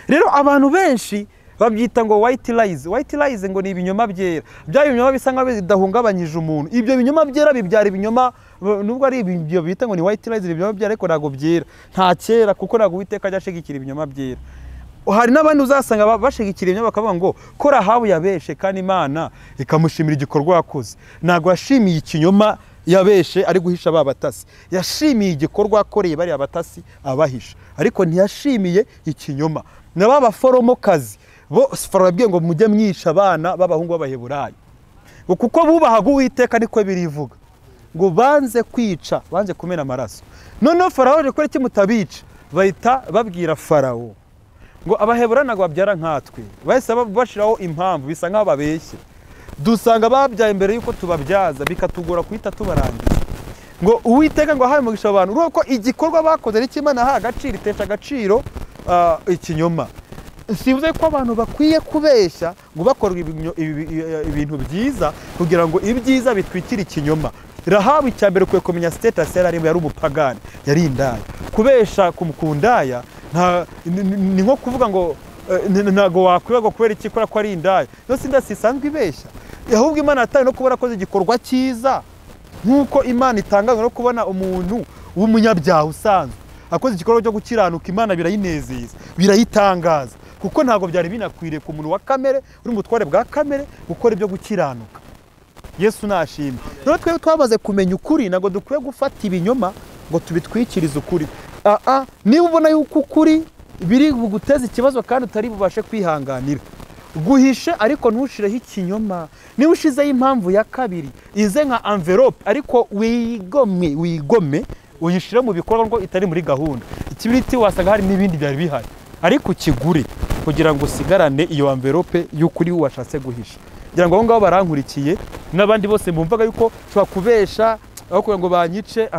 Rero abantu benshi babyita ngo white lies. White lies ngo ni ibinyoma byera. Bya binyoma bisa nkaho bidahungabanyije umuntu. Ibyo binyoma byera bibyara ibinyoma, nubwo ari ibyo bita ngo ni white lies, ibinyoma byera ariko ntago byera. Nta cyera kuko ntago Uwiteka ajya ashigikira ibinyoma byera. Hari n'abandi uzasanga bashigikira ibinyoma bakavuga ngo ko Rahabu yabeshe kandi Imana ikamushimira igikorwa yakoze. Ntago yashimiye ikinyoma yabeshe ari guhisha ba batasi. Yashimiye igikorwa akoreye bari abatasi abahisha, ariko ntiyashimiye ikinyoma. Na ba baforomokazi bo Farawo yabwiye ngo mujye mwisha abana b'abahungu b'Abaheburayo, ngo kuko bubahaga Uwiteka niko birivuga, ngo banze kwica, banze kumena amaraso. Noneho Farawo aje gukora iki mutabica? Bahita babwira Farawo ngo Abaheburayo ntabwo babyara nkatwe. Bahise bashiraho impamvu bisa nkaho babeshye. Dusanga babyaye mbere yuko tubabyaza bikatugora kuhita tubarangiza. Ngo Uwiteka ngo ahaye umugisha abantu. Urumva ko igikorwa bakoze ari Imana aha agaciro, itesha agaciro ikinyoma. Sivuze ko abantu bakwiye kubeshya ngo bakorwe ibintu byiza kugira ngo ibyiza bitwikire ikinyoma. Rahabu icya mbere ukwiye kumenya status yari arimo, yari umupagani, yari indaya. Kubesha ku ndaya ni nko kuvuga ngo ntago wakwibagwa kubera iki kubera ko ari indaya. No si indaya isanzwe ibeshya. Ahubwo Imana yataye no kubona akoze igikorwa cyiza, nkuko Imana itangazwa no kubona umuntu w'umunyabyaha usanzwe akoze igikorwa cyo gukiranuka, Imana birayinezeza, birayitangaza. Kuko ntabwo byari binakwiriye ku muntu wa kamere uri mu butware bwa kamere gukora ibyo gukiranuka. Yesu nashimwe. Rero twebwe twamaze kumenya ukuri, ntabwo dukwiye gufata ibinyoma ngo tubitwikirize ukuri. Niba ubona yuko ukuri biri buguteze ikibazo kandi utari bubashe kwihanganira, guhishe ariko ntushireho ikinyoma. Niba ushizeho impamvu ya kabiri, ize nka envelope ariko wigome uyishire mu bikorwa ngo itari muri gahunda. Ikibiriti wasanga hari n'ibindi byari bihari, ariko ukigure kugira ngo usigarane iyo envelope y'ukuri washatse guhisha. Ngira ngo aho ngaho barankurikiye n'abandi bose bumvaga yuko nshobora kubesha aho kugira ngo banyice.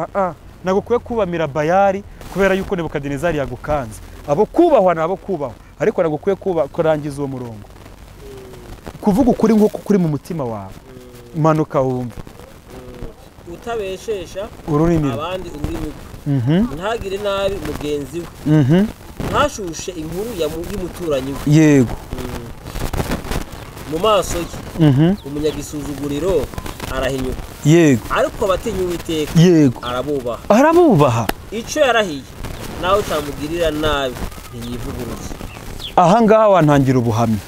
Ntabwo ukwiye kubamira Bayali kubera yuko Nebukadinezari yagukanze. Abo kubahwa nabo kubahwa, ariko ntabwo ukwiye kurangiza uwo murongo. Kuvuga ukuri nk'uko kuri mu mutima wawe, manuka wumve. Utabeshesha ururimi abandi ururimi rwe, ntagire nabi mugenzi we, ntashushe inkuru y'umuturanyi we. Yego. Mu maso ye umunyagisuzuguriro arahinyuka. Yego. Ariko abatinya Uwiteka, yego, arabubaha. Arabubaha. Icyo yarahiye nawe utamugirira nabi ntiyivuguruza. Aha ngaha wantangira ubuhamya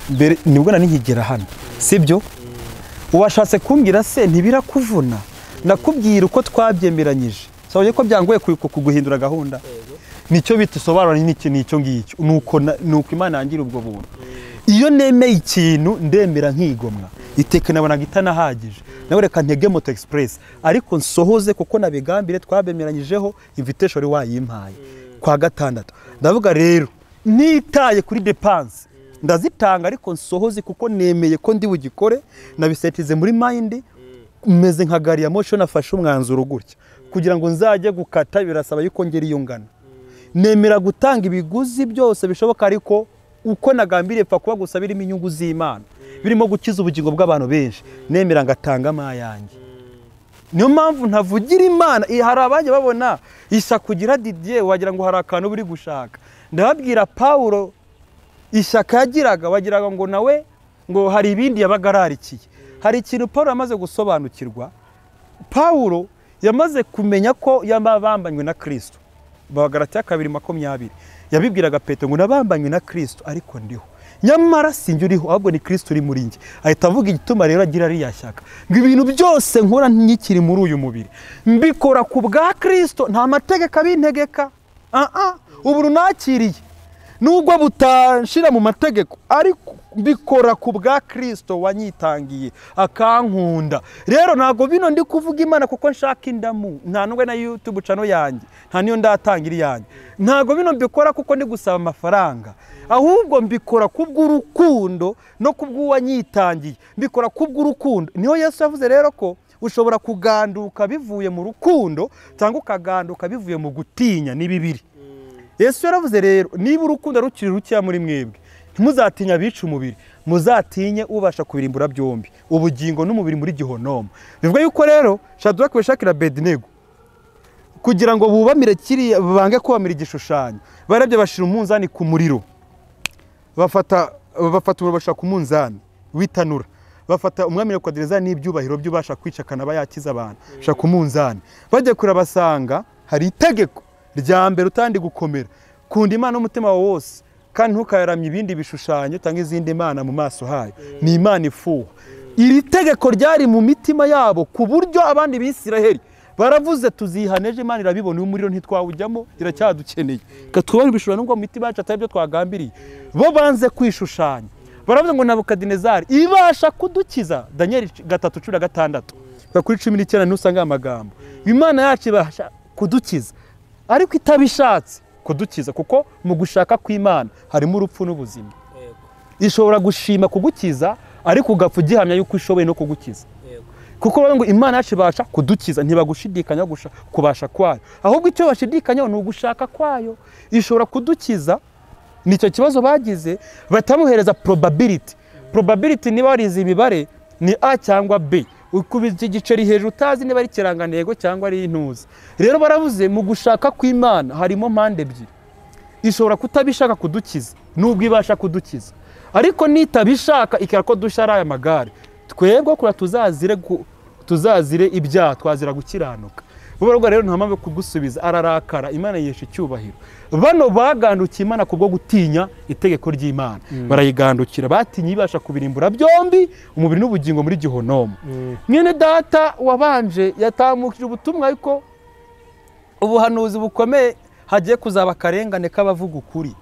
mbere nibwo nari nkigera hano, sibyo? Uwashatse kumbwira se ntibirakuvuna, nakubwira uko twabyemeranyije. Sabonye ko byangoye kuguhindura gahunda. Nicyo bitusobanura n'iki nicyo ngicyo. Nuko Imana yangira ubwo buntu. Iyo nemeye ikintu ndemera nkigomwa. Iteka nabonaga itanahagije. Nawe reka ntege Moto Express ariko nsohoze kuko nabigambire twabemeranyijeho, invitation wayimpaye kwa gatandatu. Ndavuga rero nitaye kuri dépense ndazitanga ariko nsohoze kuko nemeye ko ndi bugikore, nabisetize muri mind, meze nka gari ya moshi nafashe umwanzuro gutya kugira ngo nzajye gukata, birasaba yuko ngera iyo ngana. Nemera gutanga ibiguzi byose bishoboka ariko uko nagambiriye pfa kuba gusa birimo inyungu z'Imana, birimo gukiza ubugingo bw'abantu benshi, nemera ngatanga amayanjye. Niyo mpamvu ntavugira Imana. Hari abajya babona ishyaka kugira Didier wagira ngo hari akantu buri gushaka. Ndababwira Paulo ishyaka yagiraga wagiraga ngo nawe ngo hari ibindi yabagararikiye. Hari ikintu Paulo yamaze gusobanukirwa. Paulo yamaze kumenya ko yabambanywe na Kristo. Bagalatiya 2:20 yabibwiraga Petero ngo nabambanywe na Kristo ariko ndiho, nyamara sinjye uriho ahubwo ni Kristo uri muri njye. Ahita avuga igituma rero agira ariya shyaka, ngo ibintu byose nkora nkikiri muri uyu mubiri mbikora ku bwa Kristo, nta mategeko abintegeka. Ubu nakiriye nubwo butanshira mu mategeko ariko mbikora ku bwa Kristo wanyitangiye akankunda. Rero ntago bino ndi kuvuga Imana kuko nshaka indamu, nta nubwo na YouTube channel yanjye nta niyo ndatangira yanjye, ntago bino mbikora kuko ndi gusaba amafaranga, ahubwo mbikora kubw'urukundo no kubw'uwanyitangiye, mbikora kubw'urukundo. Niho Yesu yavuze rero ko ushobora kuganduka bivuye mu rukundo cyangwa ukaganduka bivuye mu gutinya, ni bibiri. Yesu yaravuze rero niba urukundo rukiri rukeya muri mwebwe ntimuzatinya abica umubiri, muzatinye ubasha kubirimbura byombi, ubugingo n'umubiri muri gihonomo. Bivuga yuko rero Shadrach, Meshaki na Abednego kugira ngo bubamire kiriya bange kubamira igishushanyo, barabye bashira umunzani ku muriro, bafata umuriro ku munzani witanura, bafata umwami Nebukadinezari n'ibyubahiro by'ubasha kwica akanaba yakiza abantu, shaka ku munzani. Bajya kurabasanga hari itegeko rya mbere utandi gukomera, kunda Imana n'umutima wawe wose kandi ntukayaramye ibindi bishushanyo cyangwa izindi mana mu maso hayo, ni Imana ifuha. Iri tegeko ryari mu mitima yabo ku buryo abandi b'Isiraheli baravuze tuzihaneje Imana irabibona, uyu muriro ntitwawujyamo iracyadukeneye, katubara ibishushanyo nubwo mu mitima yacu atari byo twagambiriye. Bo banze kwishushanya, baravuze ngo Nebukadinezari ibasha kudukiza. Daniel 3:16 kuri 19 ntusanga amagambo Imana yacu ibasha kudukiza ariko itabishatse kudukiza, kuko mu gushaka kw'Imana harimo urupfu n'ubuzima. Ishobora gushima kugukiza ariko ugapfa ugihamya yuko ishoboye no kugukiza, kuko bavuga ngo Imana yacu ibasha kudukiza, ntibagushidikanya kubasha kwayo, ahubwo icyo bashidikanya ni ugushaka kwayo. Ishobora kudukiza, nicyo kibazo bagize, batamuhereza probability. Probability niba warize imibare ni A cyangwa B, ukubita igiceri hejuru utazi niba ari ikirangantego cyangwa ari intuza. Rero baravuze mu gushaka kw'Imana harimo mpande ebyiri, ishobora kutabishaka kudukiza nubwo ibasha kudukiza, ariko nitabishaka ikira ko dushya ari aya magare, twebwe kura tuzazire ibyaha, twazira gukiranuka. Bo rero nta mpamvu kugusubiza, ararakara, Imana yihesha icyubahiro. Bano bagandukiye Imana kubwo gutinya itegeko ry'Imana, barayigandukira, batinye ibasha kubirimbura byombi, umubiri n'ubugingo muri gihonomo. Mwene data wabanje yatambukije ubutumwa, ariko ubuhanuzi bukomeye, hagiye kuzaba akarengane k'abavuga ukuri.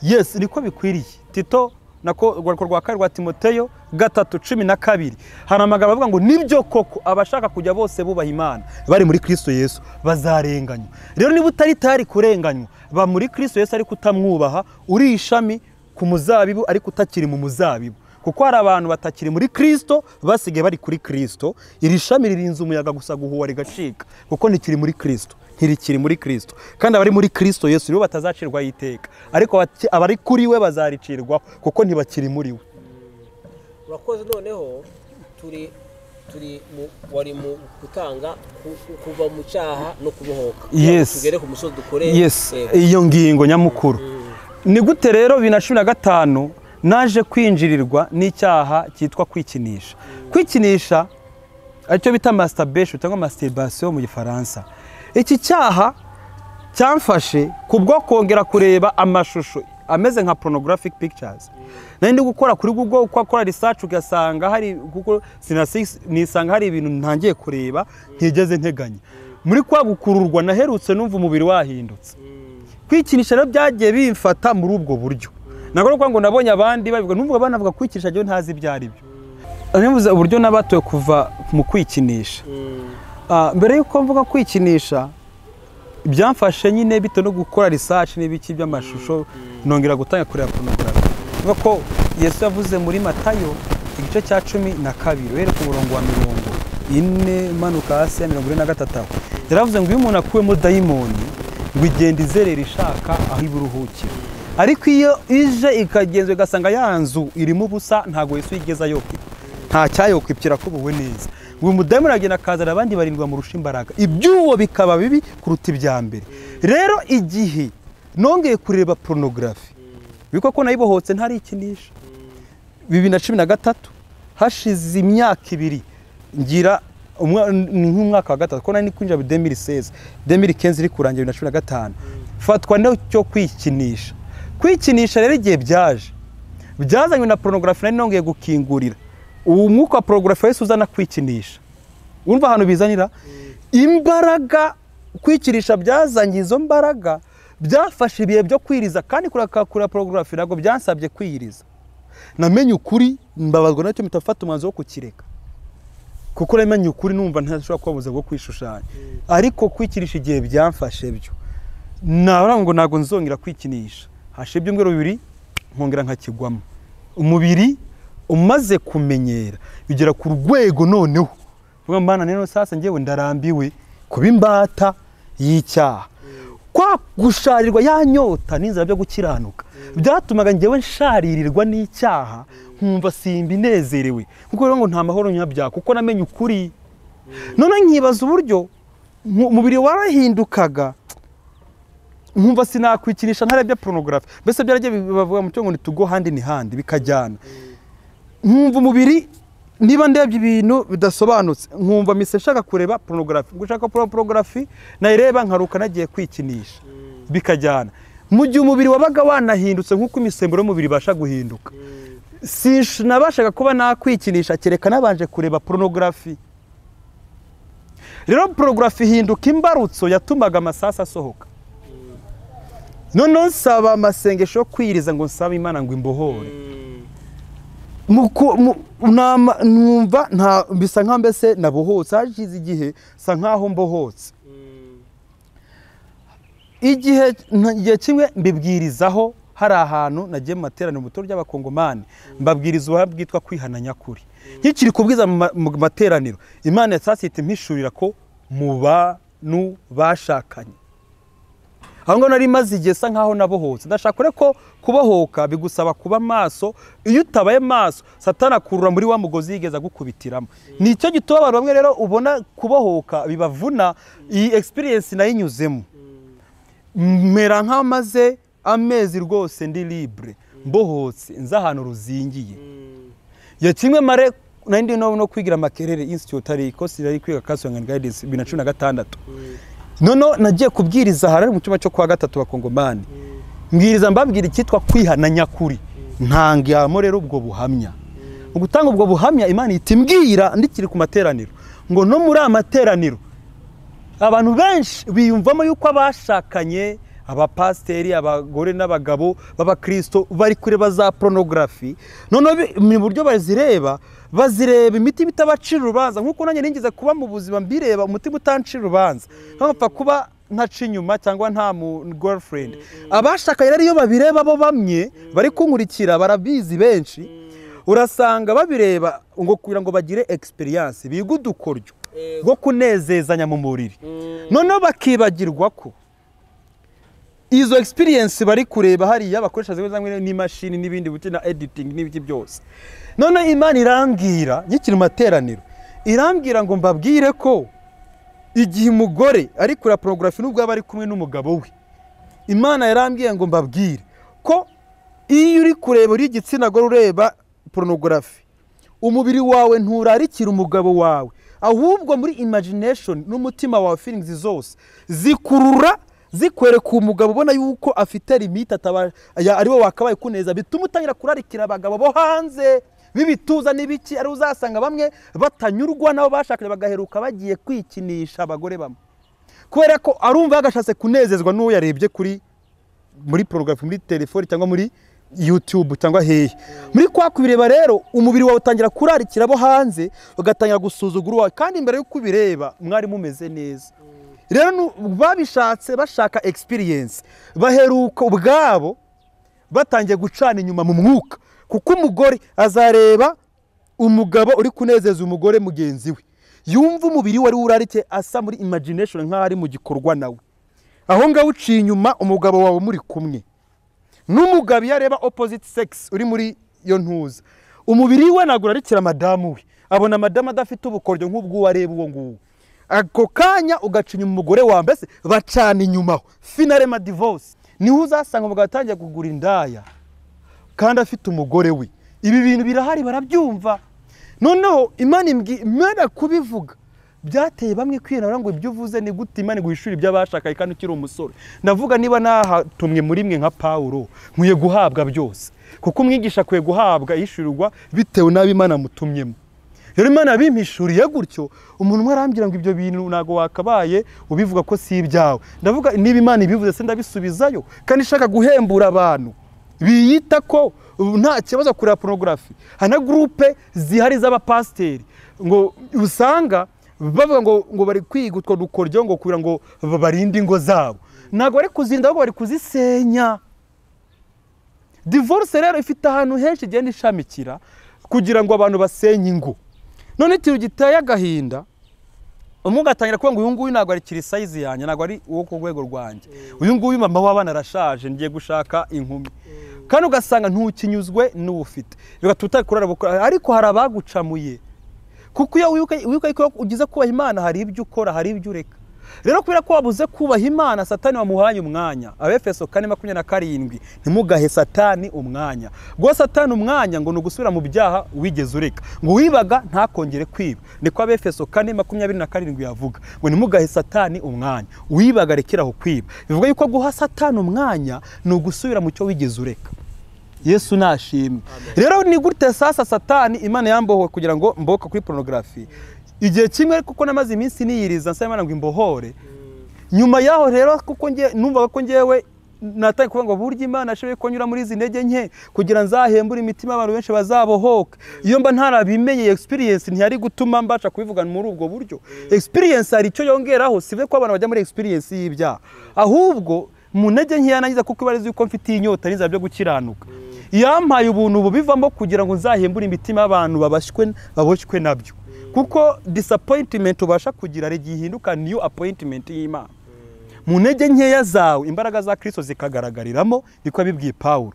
Yes, niko bikwiriye. Tito nako urwandiko rwa kabiri rwa Timoteyo 3:12 hari amagambo avuga ngo nibyo koko abashaka kujya bose bubaha Imana bari muri Kristo Yesu bazarenganywa. Rero niba utari tayari kurenganywa, ba muri Kristo Yesu ariko utamwubaha, uri ishami ku muzabibu ariko utakiri mu muzabibu. Kuko hari abantu batakiri muri Kristo basigaye bari kuri Kristo. Iri shami ririnze umuyaga gusa guhuwa rigacika, kuko ntikiri muri Kristo, ntirikiri muri Kristo. Kandi abari muri Kristo Yesu nibo batazacirwaho iteka, ariko abari kuri we bazaricirwaho kuko ntibakiri muri we. Urakoze. Noneho turi wari mu gutanga kuva mu cyaha no kubohoka. Yes. Tugere ku musozi dukore. Yes, iyo ngingo nyamukuru. Ni gute rero 2015 naje kwinjirirwa n'icyaha cyitwa kwikinisha. Kwikinisha aricyo bita masturbation cyangwa masturbation mu Gifaransa. Iki cyaha cyamfashe kubwo kongera kureba amashusho ameze nka pornographic pictures. Nari ndi gukora kuri Google, uko akora research ugasanga hari kuko nisanga hari ibintu ntangiye kureba ntigeze nteganya. Muri kwa gukururwa naherutse numva umubiri wahindutse. Kwikinisha rero byagiye bimfata muri ubwo buryo. Nagora ngo nabonye abandi babivuga, numva banavuga kwikinisha je ntazi ibyo ari byo. Nivuze uburyo nabatoye kuva mu kwikinisha. Mbere yuko mvuga kwikinisha byamfashe nyine bito no gukora research n'ibiki by'amashusho, nongera gutanga kureba pornography. Vuga ko Yesu yavuze muri Matayo igice cya 12 uhereye ku murongo wa 40 manuka hasi ya 43. Yaravuze ngo iyo umuntu akuwemo dayimoni ngo igenda izerera ishaka aho iburuhukira, ariko iyo ije ikagenzwe igasanga ya nzu irimo ubusa, ntago Yesu yigeza yokwipa, nta cyayokwipira kubuwe neza. Ngo umudayimoni agenda akazana abandi barindwi bamurusha imbaraga, iby'uwo bikaba bibi kuruta ibya mbere. Rero igihe nongeye kureba pornography, biko ko nayibohotse ntarikinisha, 2013 hashize imyaka ibiri ngira nk'umwaka wa gatatu, ko nari kwinjira 2016 2015 iri kurangira 2015, fatwa cyo kwikinisha. Kwikinisha rero igihe byaje byazanywe na pornography, nari nongeye gukingurira uwo mwuka wa pornography wese uzana kwikinisha. Urumva ahantu bizanira imbaraga. Kwikinisha byazanye izo mbaraga, byafashe ibihe byo kwiriza, kandi kureba pornography ntabwo byansabye kwiriza. Namenye ukuri mbabazwa nacyo mpita umwanzuro wo kukireka, kuko namenye ukuri numva ntashobora kubabuza bwo kwishushanya. Ariko kwikinisha igihe byamfashe byo nabura ngo ntago nzongera kwikinisha, hashe ibyumweru bibiri nkongera nkakigwamo. Umubiri umaze kumenyera bigera ku rwego noneho vuga Mana neno sasa ngewe ndarambiwe kuba imbata y'icyaha. Kwa gusharirwa ya nyota n'inzira byo gukiranuka byatumaga ngewe nsharirirwa n'icyaha, nkumva simba inezerewe, kuko rero ngo nta mahoro nyabya, kuko namenye ukuri. None nkibaza uburyo umubiri warahindukaga, nkumva sinakwikinisha ntarebye pornography. Mbese byaragiye bavuga mu cyo ngo ni tugo handi ni handi bikajyana. Nkumva umubiri niba ndebye ibintu bidasobanutse nkumva mise nshaka kureba pornography, gushaka pornography nayireba nkaruka nagiye kwikinisha bikajyana. Mu gihe umubiri wabaga wanahindutse nkuko imisemburo y'umubiri ibasha guhinduka, sinabashaga kuba nakwikinisha kereka nabanje kureba pornography. Rero pornography ihinduka imbarutso yatumaga amasasa asohoka. None nsaba amasengesho yo kwiriza ngo nsabe Imana ngo imbohore. Numva nta bisa nka mbese nabohotse, hashize igihe sa nkaho mbohotse. Igihe kimwe mbibwirizaho, hari ahantu nagiye mu materaniro mu itorero ry'abakongomani, mbabwiriza ubuhamya bwitwa kwihana nyakuri. Nkikiri kubwiza mu materaniro, Imana yasasite impishurira ko mu bantu bashakanye. Aho ngo nari maze igihe sa nkaho nabohotse. Ndashaka ko kubohoka bigusaba kuba maso. Iyo utabaye maso Satana akurura muri wa mugozi yigeza gukubitiramo. Nicyo gituma abantu bamwe rero ubona kubohoka bibavuna. Iyi experience nayinyuzemo, mera nk'amaze amezi rwose ndi libre, mbohotse nza ahantu ruzingiye. Ya kimwe mare Nari ndi no kwigira Makerere Institute, ari course yari kwiga counseling and guidance 2016. Noneho nagiye kubwiriza harari mu cyumba cyo kwa gatatu bakongomani, mbwiriza mbabwira icyitwa kwihana nyakuri, ntangamo rero ubwo buhamya. Mu gutanga ubwo buhamya, Imana ihita imbwira ndikiri ku materaniro ngo no muri amateraniro abantu benshi biyumvamo yuko abashakanye, abapasiteri, abagore n'abagabo b'abakristo bari kureba za pornography. Noneho mu buryo bazireba, bazireba imitima itabacira urubanza, nk'uko nanjye nigeze kuba mu buzima mbireba umutima utancira urubanza, nkapfa kuba ntaca inyuma cyangwa nta mu girlfriend. Abashakanye rero iyo babireba bo bamwe bari kunkurikira barabizi, benshi urasanga babireba ngo kugira ngo bagire experience, biga udukoryo bwo kunezezanya mu mubiri, noneho bakibagirwa ko izo experience bari kureba hariya bakoresha zimwe zimwe n'imashini n'ibindi buti na editing n'ibiki byose. None Imana irambwira nkikiri mu materaniro, irambwira ngo mbabwire ko igihe umugore ari kureba pornography nubwo aba ari kumwe n'umugabo we, Imana yarambwiye ngo mbabwire ko iyo uri kureba uri igitsina gore ureba pornography, umubiri wawe nturarikira umugabo wawe, ahubwo muri imagination n'umutima wawe, feelings zose zikurura zikwereka umugabo ubona yuko afite limite ataba ari we wakabaye kuneza, bituma utangira kurarikira abagabo bo hanze b'ibituza n'ibiki. Ari uzasanga bamwe batanyurwa nabo bashakanye, bagaheruka bagiye kwikinisha abagore bamwe, kubera ko arumva yagashatse kunezezwa n'uwo yarebye kuri muri pornography, muri telefone cyangwa muri YouTube cyangwa hehe. Muri kwa kubireba rero, umubiri wawe utangira kurarikira abo hanze, ugatangira gusuzugura uwawe, kandi mbere yo kubireba mwari mumeze neza. Rero babishatse bashaka experience, baheruka ubwabo batangiye gucana inyuma mu mwuka, kuko umugore azareba umugabo uri kunezeza umugore mugenzi we, yumva umubiri we ari urarike, asa muri imagination nk'aho ari mu gikorwa nawe. Aho ngaho uciye inyuma umugabo wawe muri kumwe. N'umugabo iyo areba opposite sex uri muri iyo ntuza, umubiri we ntabwo urarikira madamu we, abona madamu adafite ubukoryo nk'ubw'uwo areba uwo nguwo. Ako kanya ugaca inyuma umugore wawe, mbese bacana inyuma aho, finalement divorce. Niho uzasanga umugabo atangiye kugura indaya kandi afite umugore we. Ibi bintu birahari, barabyumva. Noneho Imana Imana kubivuga byateye bamwe kwinara ngo ibyo uvuze ni gute Imana iguhishura iby'abashakaye kandi ukiri umusore? Ndavuga niba nahatumwe muri mwe nka Pawulo, nkwiye guhabwa byose, kuko umwigisha akwiye guhabwa yishyurirwa bitewe n'abo Imana amutumyemo. Rero Imana yabimpishuriye gutyo. Umuntu umwe arambwira ngo ibyo bintu ntabwo wakabaye ubivuga ko si ibyawe. Ndavuga niba Imana ibivuze se ndabisubizayo, kandi ishaka guhembura abantu biyita ko nta kibazo kureba pornography. Hari na groupe zihari z'abapasiteri ngo usanga bavuga ngo bari kwiga utwo dukoryo ngo kugira ngo barinde ingo zabo. Ntabwo bari kuzinda, ahubwo bari kuzisenya. Divorce rero ifite ahantu henshi igenda ishamikira kugira ngo abantu basenye ingo. None ikintu giteye agahinda, umwe ugatangira kuvuga ngo uyu nguyu ntabwo ari kiri size yanjye, ntabwo ari uwo ku rwego rwanjye, uyu nguyu mama w'abana arashaje, ngiye gushaka inkumi, kandi ugasanga ntukinyuzwe n'uwufite, bigatuma utakurara bukora. Ariko hari abagucamuye, kuko iyo wibuka ko ugize kubaha Imana, hari ibyo ukora, hari ibyo ureka. Rero kubera ko wabuze kubaha Imana, Satani wamuhaye umwanya. Abefeso 4:27, ntimugahe Satani umwanya. Guha Satani umwanya ngo ni ugusubira mu byaha wigeze ureka, ngo wibaga ntakongere kwiba. Niko Abefeso 4:27 yavuga ngo ntimugahe Satani umwanya, uwibaga rekeraho kwiba. Bivuga yuko guha Satani umwanya ni ugusubira mu cyo wigeze ureka. Yesu nashimwe. Rero ni gute sasa Satani? Imana yambohowe kugira ngo mboka kuri pornography igihe kimwe, kuko namaze iminsi niyiriza nsaba Imana ngo imbohore. Nyuma yaho rero, kuko nge numvaga ko ngewe natangiye kuvuga ngo burya Imana ashoboye ko nyura muri izi ntege nke kugira nzahembure imitima abantu benshi bazabohoka. Iyo mba ntarabimenye, experience ntiyari gutuma mbasha kubivuga muri ubwo buryo. Experience hari icyo yongeraho, sibe ko abantu bajya muri experience y'ibyaha, ahubwo mu ntege nkeya nangiza, kuko ibarizi yuko mfite inyota n'inzara byo gukiranuka, yampaye ubuntu bubivamo kugira ngo nzahembure imitima y'abantu babashywe baboshywe nabyo, kuko disappointment ubasha kugira hari igihe ihinduka new appointment y'Imana. Mu ntege nkeya zawe imbaraga za Kristo zikagaragariramo. Niko yabibwiye Pawulo.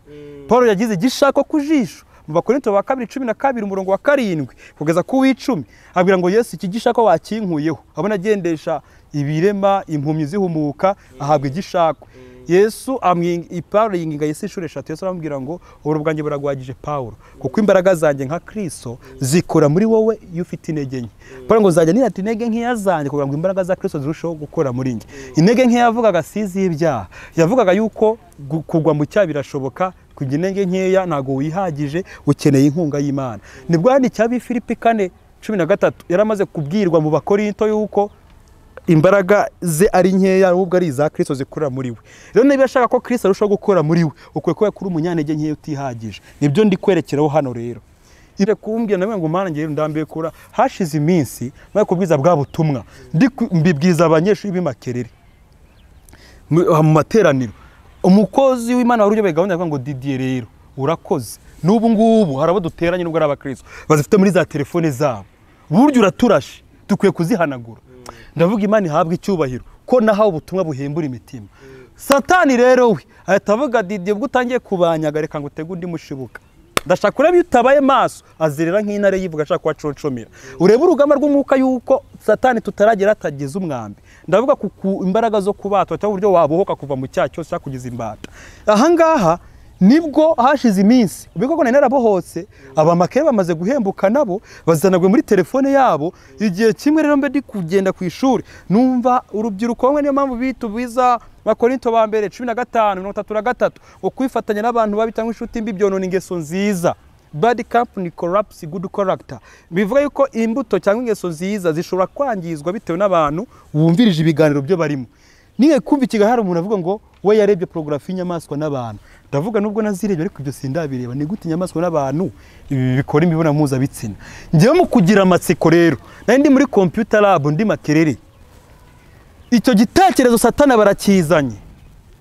Pawulo yagize igishako ku jisho mu Bakorinto ba kabiri 12 umurongo wa 7 kugeza ku w'icumi, abwira ngo Yesu, iki gishako wakinkuyeho? Abona agendesha ibirema, impumyi zihumuka, ahabwa igishako. Yesu Pawulo yinginga Yesu inshuro 3. Yesu aramubwira ngo uburo bwanjye buragwagije Pawulo, kuko imbaraga zanjye nka Kristo zikora muri wowe iyo ufite intege nke. Pawulo ngo zajya nirata intege nkeya zanjye kugira ngo imbaraga za Kristo zirusheho gukora muri njye. Intege nke yavugaga si iz'ibyaha, yavugaga yuko kugwa mu cyaha birashoboka, kugira intege nkeya ntago wihagije, ukeneye inkunga y'Imana. Nibwo yandikiye ab'i Filipi 4:13 yaramaze kubwirwa mu Bakorinto yuko imbaraga ze ari nkeya ahubwo ari iza Kristo zikorera muri we. Rero niba ashaka ko Kristo arushaho gukora muri we, ukwiye kuba kuri umunyantege nkeya utihagije. Nibyo ndi kwerekeraho hano rero. Ire kumbwira nawe ngo Mana ngiye ndambiye kura. Hashize iminsi maze kubwiza bwa butumwa, ndi mbibwiza abanyeshuri b'imakerere mu materaniro. Umukozi w'Imana wari uyoboye gahunda yavuga ngo Didier rero urakoze, n'ubu ngubu hari abo duteranye nubwo ari abakristo bazifite muri za telefone zabo, buryo uraturashe dukwiye kuzihanagura. Ndavuga Imana ihabwa icyubahiro ko nahawe ubutumwa buhembura imitima. Satani rero we ahita avuga Didier ubwo utangiye kubanyaga reka ngo utege undi mushibuka. Ndashaka urebe iyo utabaye maso azerera nk'intare yivuga ashaka kubaconcomera. Urebe urugamba rw'umwuka yuko Satani tutaragera atageze umwambi. Ndavuga ku imbaraga zo kubatwa cyangwa uburyo wabohoka kuva mu cyaha cyose cyakugize imbata. Aha ngaha nibwo hashize iminsi ubwo ko narabohotse, abamakere bamaze guhembuka nabo bazanagwe muri telefone yabo. Igihe kimwe rero mbe ndi kugenda ku ishuri numva urubyiruko bamwe, niyo mpamvu bitubiza Bakorinto ba mbere 15:33 ngo kwifatanya n'abantu babi cyangwa inshuti mbi byonona ingeso nziza. Bad company corrupts good character. Bivuga yuko imbuto cyangwa ingeso nziza zishobora kwangizwa bitewe n'abantu wumvirije ibiganiro byo barimo. Niye kumva ikigahara umuntu avuga ngo we yarebye pornography y'inyamaswa n'abantu. Ndavuga nubwo nazirebye ariko ibyo sindabireba, ni gute inyamaswa n'abantu bikora imibonano mpuzabitsina. Njyewe mu kugira amatsiko rero nari ndi muri computer lab ndi Makerere, icyo gitekerezo Satana barakizanye.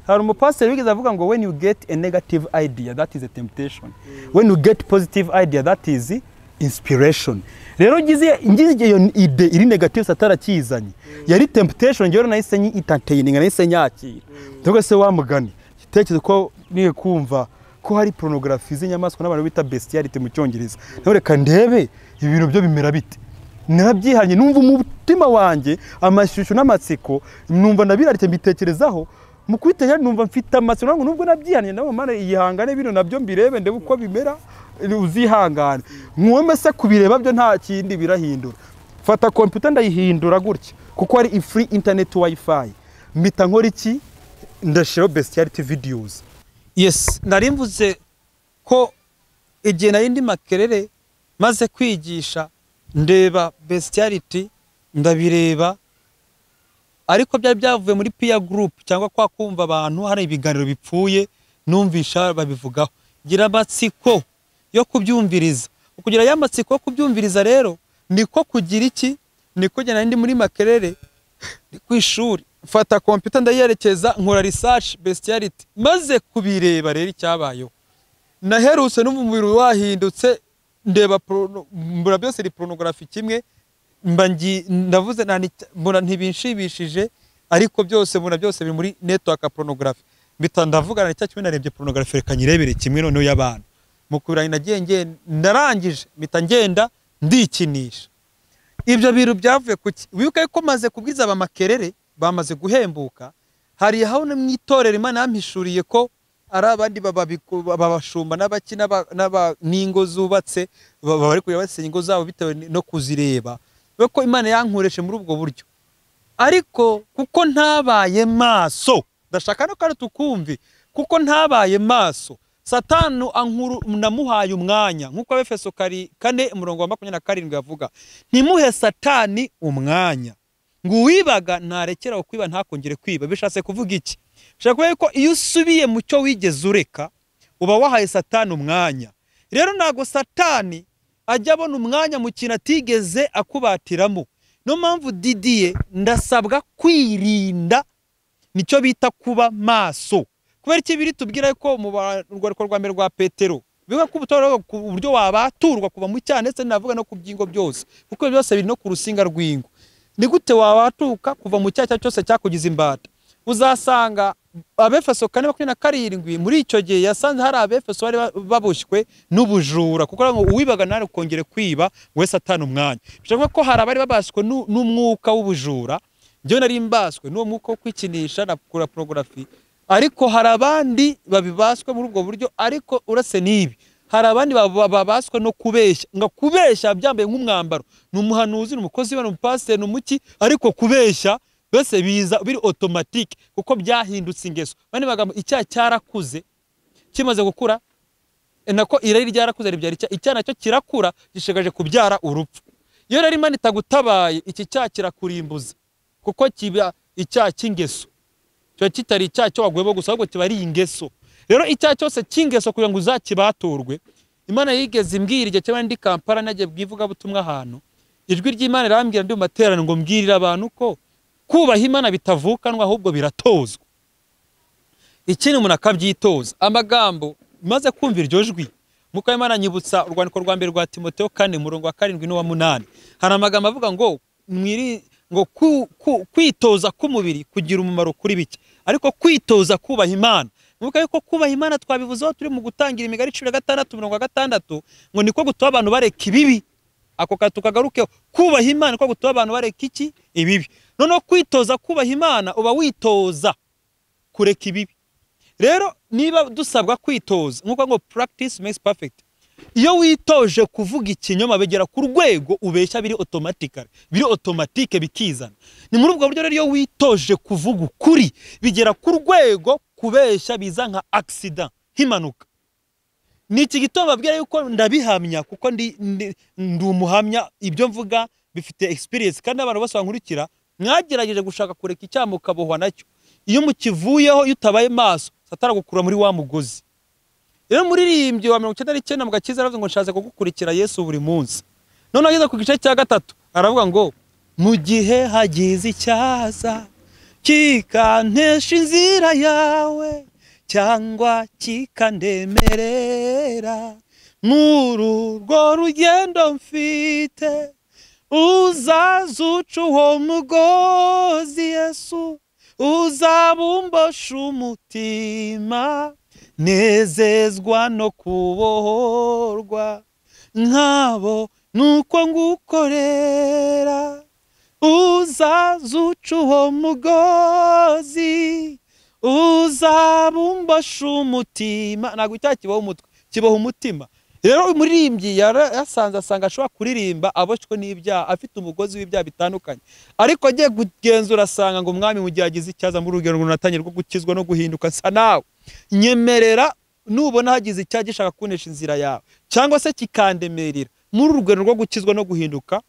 Hari umupasiteri wigeze avuga ngo when you get a negative idea that is a temptation, when you get positive idea that is inspiration. Rero ngize iyo ide iri negative Satana akizanye yari temptation, njyewe nahise nyi entertaining, nahise nyakira. Ndavuga se wa mugani igitekerezo ko niye kumva ko hari pornography z'inyamaswa n'abantu bita bestiality mu Cyongereza, nawe reka ndebe ibintu byo bimera bite. Narabyihanye numva umutima wanjye amashusho n'amatsiko, numva ndabirarite mbitekerezaho. Mu kwitegereza numva mfite amatsiko ngo nubwo nabyihanye nabo Mana yihangane bino nabyo mbirebe ndebe uko bimera, uzihangane mwome se kubireba byo nta kindi birahindura. Fata computer ndayihindura gutya kuko ari free internet wifi, mpita nkora iki, ndashira bestiality videos. Yes, nari mvuze ko igihe nari ndi Makerere maze kwigisha ndeba bestiality ndabireba, ariko byari byavuye muri peer group cyangwa kwa kumva abantu hari ibiganiro bipfuye numvisha babivugaho, gira amatsiko yo kubyumviriza. Kugira ya matsiko yo kubyumviriza rero niko kugira iki, niko jya ndi muri Makerere ku ishuri mfata computer ndayerekeza nkora research bestiality, maze kubireba rero icyabayeho naherutse numva umubiri wahindutse, ndeba mbura byose ri pornography kimwe, mba ndavuze mbona ntibinshibishije ariko byose mbona byose biri muri network pornography. Mpita ndavuga na cya kimwe narebye pornography reka nyirebere kimwe noneho y'abantu. Mu kubiranye nagiye ndarangije mpita ngenda ndikinisha. Ibyo bintu byavuye kuki? Wibuke ko maze kubwiza abamakerere bamaze guhembuka, hari aho mu itorero Imana yampishuriye ko ari abandi babashumba n'abaki n'ingo zubatse bari kujya basenya ingo zabo bitewe no kuzireba, ko Imana yankoreshe muri ubwo buryo. Ariko kuko ntabaye maso, ndashaka no kandi tukumve, kuko ntabaye maso Satani ankuru namuhaye umwanya, nkuko Abefeso 4:27 avuga, ntimuhe Satani umwanya ngo uwibaga ntarekera kwiba ntakongere kwiba. Bishatse kuvuga iki? Bishaka kuvuga ko iyo usubiye mu cyo wigeze ureka uba wahaye Satani umwanya. Rero ntago Satani ajya abona umwanya mu kintu atigeze akubatiramo. Niyo mpamvu Didier ndasabwa kwirinda, nicyo bita kuba maso. Kubera iki biri tubwira ko mu rwariko rwa mbere rwa Petero bivuga ko ubutora ku buryo wabaturwa kuva mu cyaha, ndetse navuga no ku byingo byose, kuko byose biri no ku rusinga rw'ingo. Ni gute wabatuka kuva mu cyaha cyose cyakugize imbata? Uzasanga Abefeso 4:27 muri icyo gihe yasanze hari Abefeso bari baboshywe n'ubujura, kuko ngo uwibaga ntari kongere kwiba we Satani umwanya. Bishoboka ko hari abari babashywe n'umwuka w'ubujura. Njyewe nari mbaswe n'uwo mwuka wo kwikinisha na kura pornography. Ariko hari abandi babibaswe muri ubwo buryo, ariko uretse n'ibi hari abandi babaswe no kubeshya, ngo kubeshya byambaye nk'umwambaro, ni umuhanuzi, ni umukozi, ni umupasiteri, ni umuki, ariko kubeshya bese biza biri automatique kuko byahindutse ingeso. Bane magambo, icyaha cyarakuze kimaze gukura, nako irari ryarakuze ribyara icyaha, icyaha nacyo kirakura gishigaje kubyara urupfu. Iyo rero Imana itagutabaye, iki cyaha kirakurimbuza kuko kiba icyaha cy'ingeso, kiba kitari icyaha cyo wagwebo gusa, ahubwo kiba ari ingeso. Rero icyaha cyose cy'ingeso kugira ngo uzakibaturwe, Imana yigeze imbwira igihe cyaba ndi Kampala nagiye bwivuga butumwa ahantu, ijwi ry'Imana irambwira ndi mu materaniro ngo mbwirire abantu ko kubaha Imana bitavukanwa ahubwo biratozwa. Ikindi umuntu akabyitoza. Amagambo maze kumva iryo jwi, Mwuka w'Imana anyibutsa urwandiko rwa mbere rwa Timoteyo 4 umurongo wa 7 n'uwa 8. Hari amagambo avuga ngo mwiri ngo kwitoza k'umubiri kugira umumaro kuri bike, ariko kwitoza kubaha Imana. Mwibuka yuko kubaha Imana twabivuzeho turi mu gutangira imigani 16 umurongo wa 6, ngo niko gutuma abantu bareka ibibi. Ako kantu tukagarukeho, kubaha Imana niko gutuma abantu bareka iki? Ibibi. Noneho kwitoza kubaha Imana uba witoza kureka ibibi. Rero niba dusabwa kwitoza, nkuko ngo practice makes perfect, iyo witoje kuvuga ikinyoma bigera ku rwego ubeshya biri automatically, biri automatique bikizana. Ni muri ubwo buryo rero iyo witoje kuvuga ukuri bigera ku rwego kubeshya biza nka accident, nk'impanuka. Ni iki gituma babwira yuko ndabihamya, kuko ndi umuhamya, ibyo mvuga bifite experience, kandi abantu bose bankurikira mwagerageje gushaka kureka icyaha mukabohwa nacyo. Iyo mukivuyeho, iyo utabaye maso, Satani agukura muri wa mugozi. Rero muririmbyi wa 99 mu gakiza aravuga ngo nshatse kugukurikira Yesu buri munsi. None ageze ku gice cya 3 aravuga ngo mu gihe hagize icyaza kikantesha inzira yawe cyangwa kikandemerera muri urwo rugendo mfite, uzaza uca uwo mugozi Yesu, uzabumbosha umutima, nezezwa no kubohorwa nkabo nuko ngukorera. Uzaza uca uwo mugozi, uzabumbosha umutima. Ntabwo icyaha kiboha umutwe, kiboha umutima. Rero umuririmbyi yasanze asanga ashobora kuririmba aboshywe n'ibyaha, afite umugozi w'ibyaha bitandukanye, ariko agiye kugenzura asanga ngo umwami mu gihe agize icyaza muri urugero runatangiye rwo gukizwa no guhinduka nsa nawe, nyemerera nubona hagize icyaha gishaka kunesha inzira yawe cyangwa se kikandemerera muri uru rugendo rwo gukizwa no guhinduka,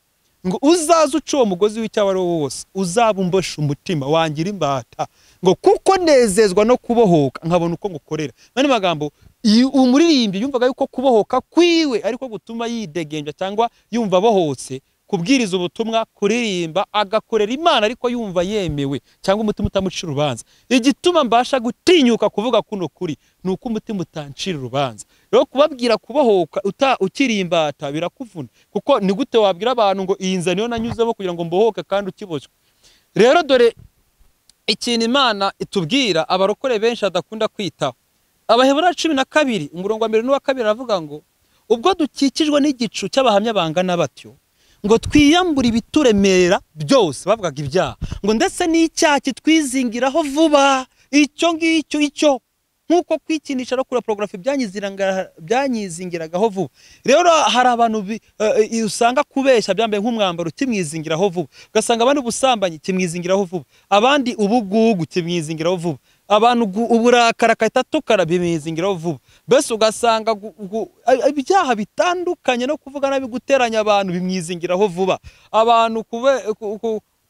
ngo uzaze uca uwo mugozi w'icyaha ari wo wose, uzaba umbosha umutima wangira imbata, ngo kuko nezezwa no kubohoka nkabona uko ngukorera. Mani magambo, umuririmbyi yumvaga yuko kubohoka kwiwe ariko gutuma yidegenja cyangwa yumva abohotse kubwiriza ubutumwa, kuririmba, agakorera Imana, ariko yumva yemewe cyangwa umutima utamucira urubanza. Igituma mbasha gutinyuka kuvuga kuno kuri ni uko umutima utancira urubanza. Rero kubabwira kubohoka ukiri imbata birakuvuna, kuko ni gute wabwira abantu ngo iyi nzira niyo nanyuzemo kugira ngo mbohoke kandi ukiboshywe? Rero dore ikintu Imana itubwira abarokore benshi badakunda kwitaho. Abaheburayo 12 umurongo wa 1 n'uwa 2 aravuga ngo ubwo dukikijwe n'igicu cy'abahamya bangana batyo, ngo twiyambure ibituremera byose, bavugaga ibyaha, ngo ndetse n'icyaha kitwizingiraho vuba, icyo ngicyo icyo nkuko kwikinisha no kureba pornography byanyizingiragaho vuba. Rero hari abantu usanga kubeshya byambaye nk'umwambaro kimwizingiraho vuba, ugasanga abandi ubusambanyi kimwizingiraho vuba, abandi ubugugu kimwizingiraho vuba, abantu uburakara akahita atukara bimwizingiraho vuba. Mbese ugasanga ibyaha bitandukanye no kuvuga nabi, guteranya abantu bimwizingiraho vuba, abantu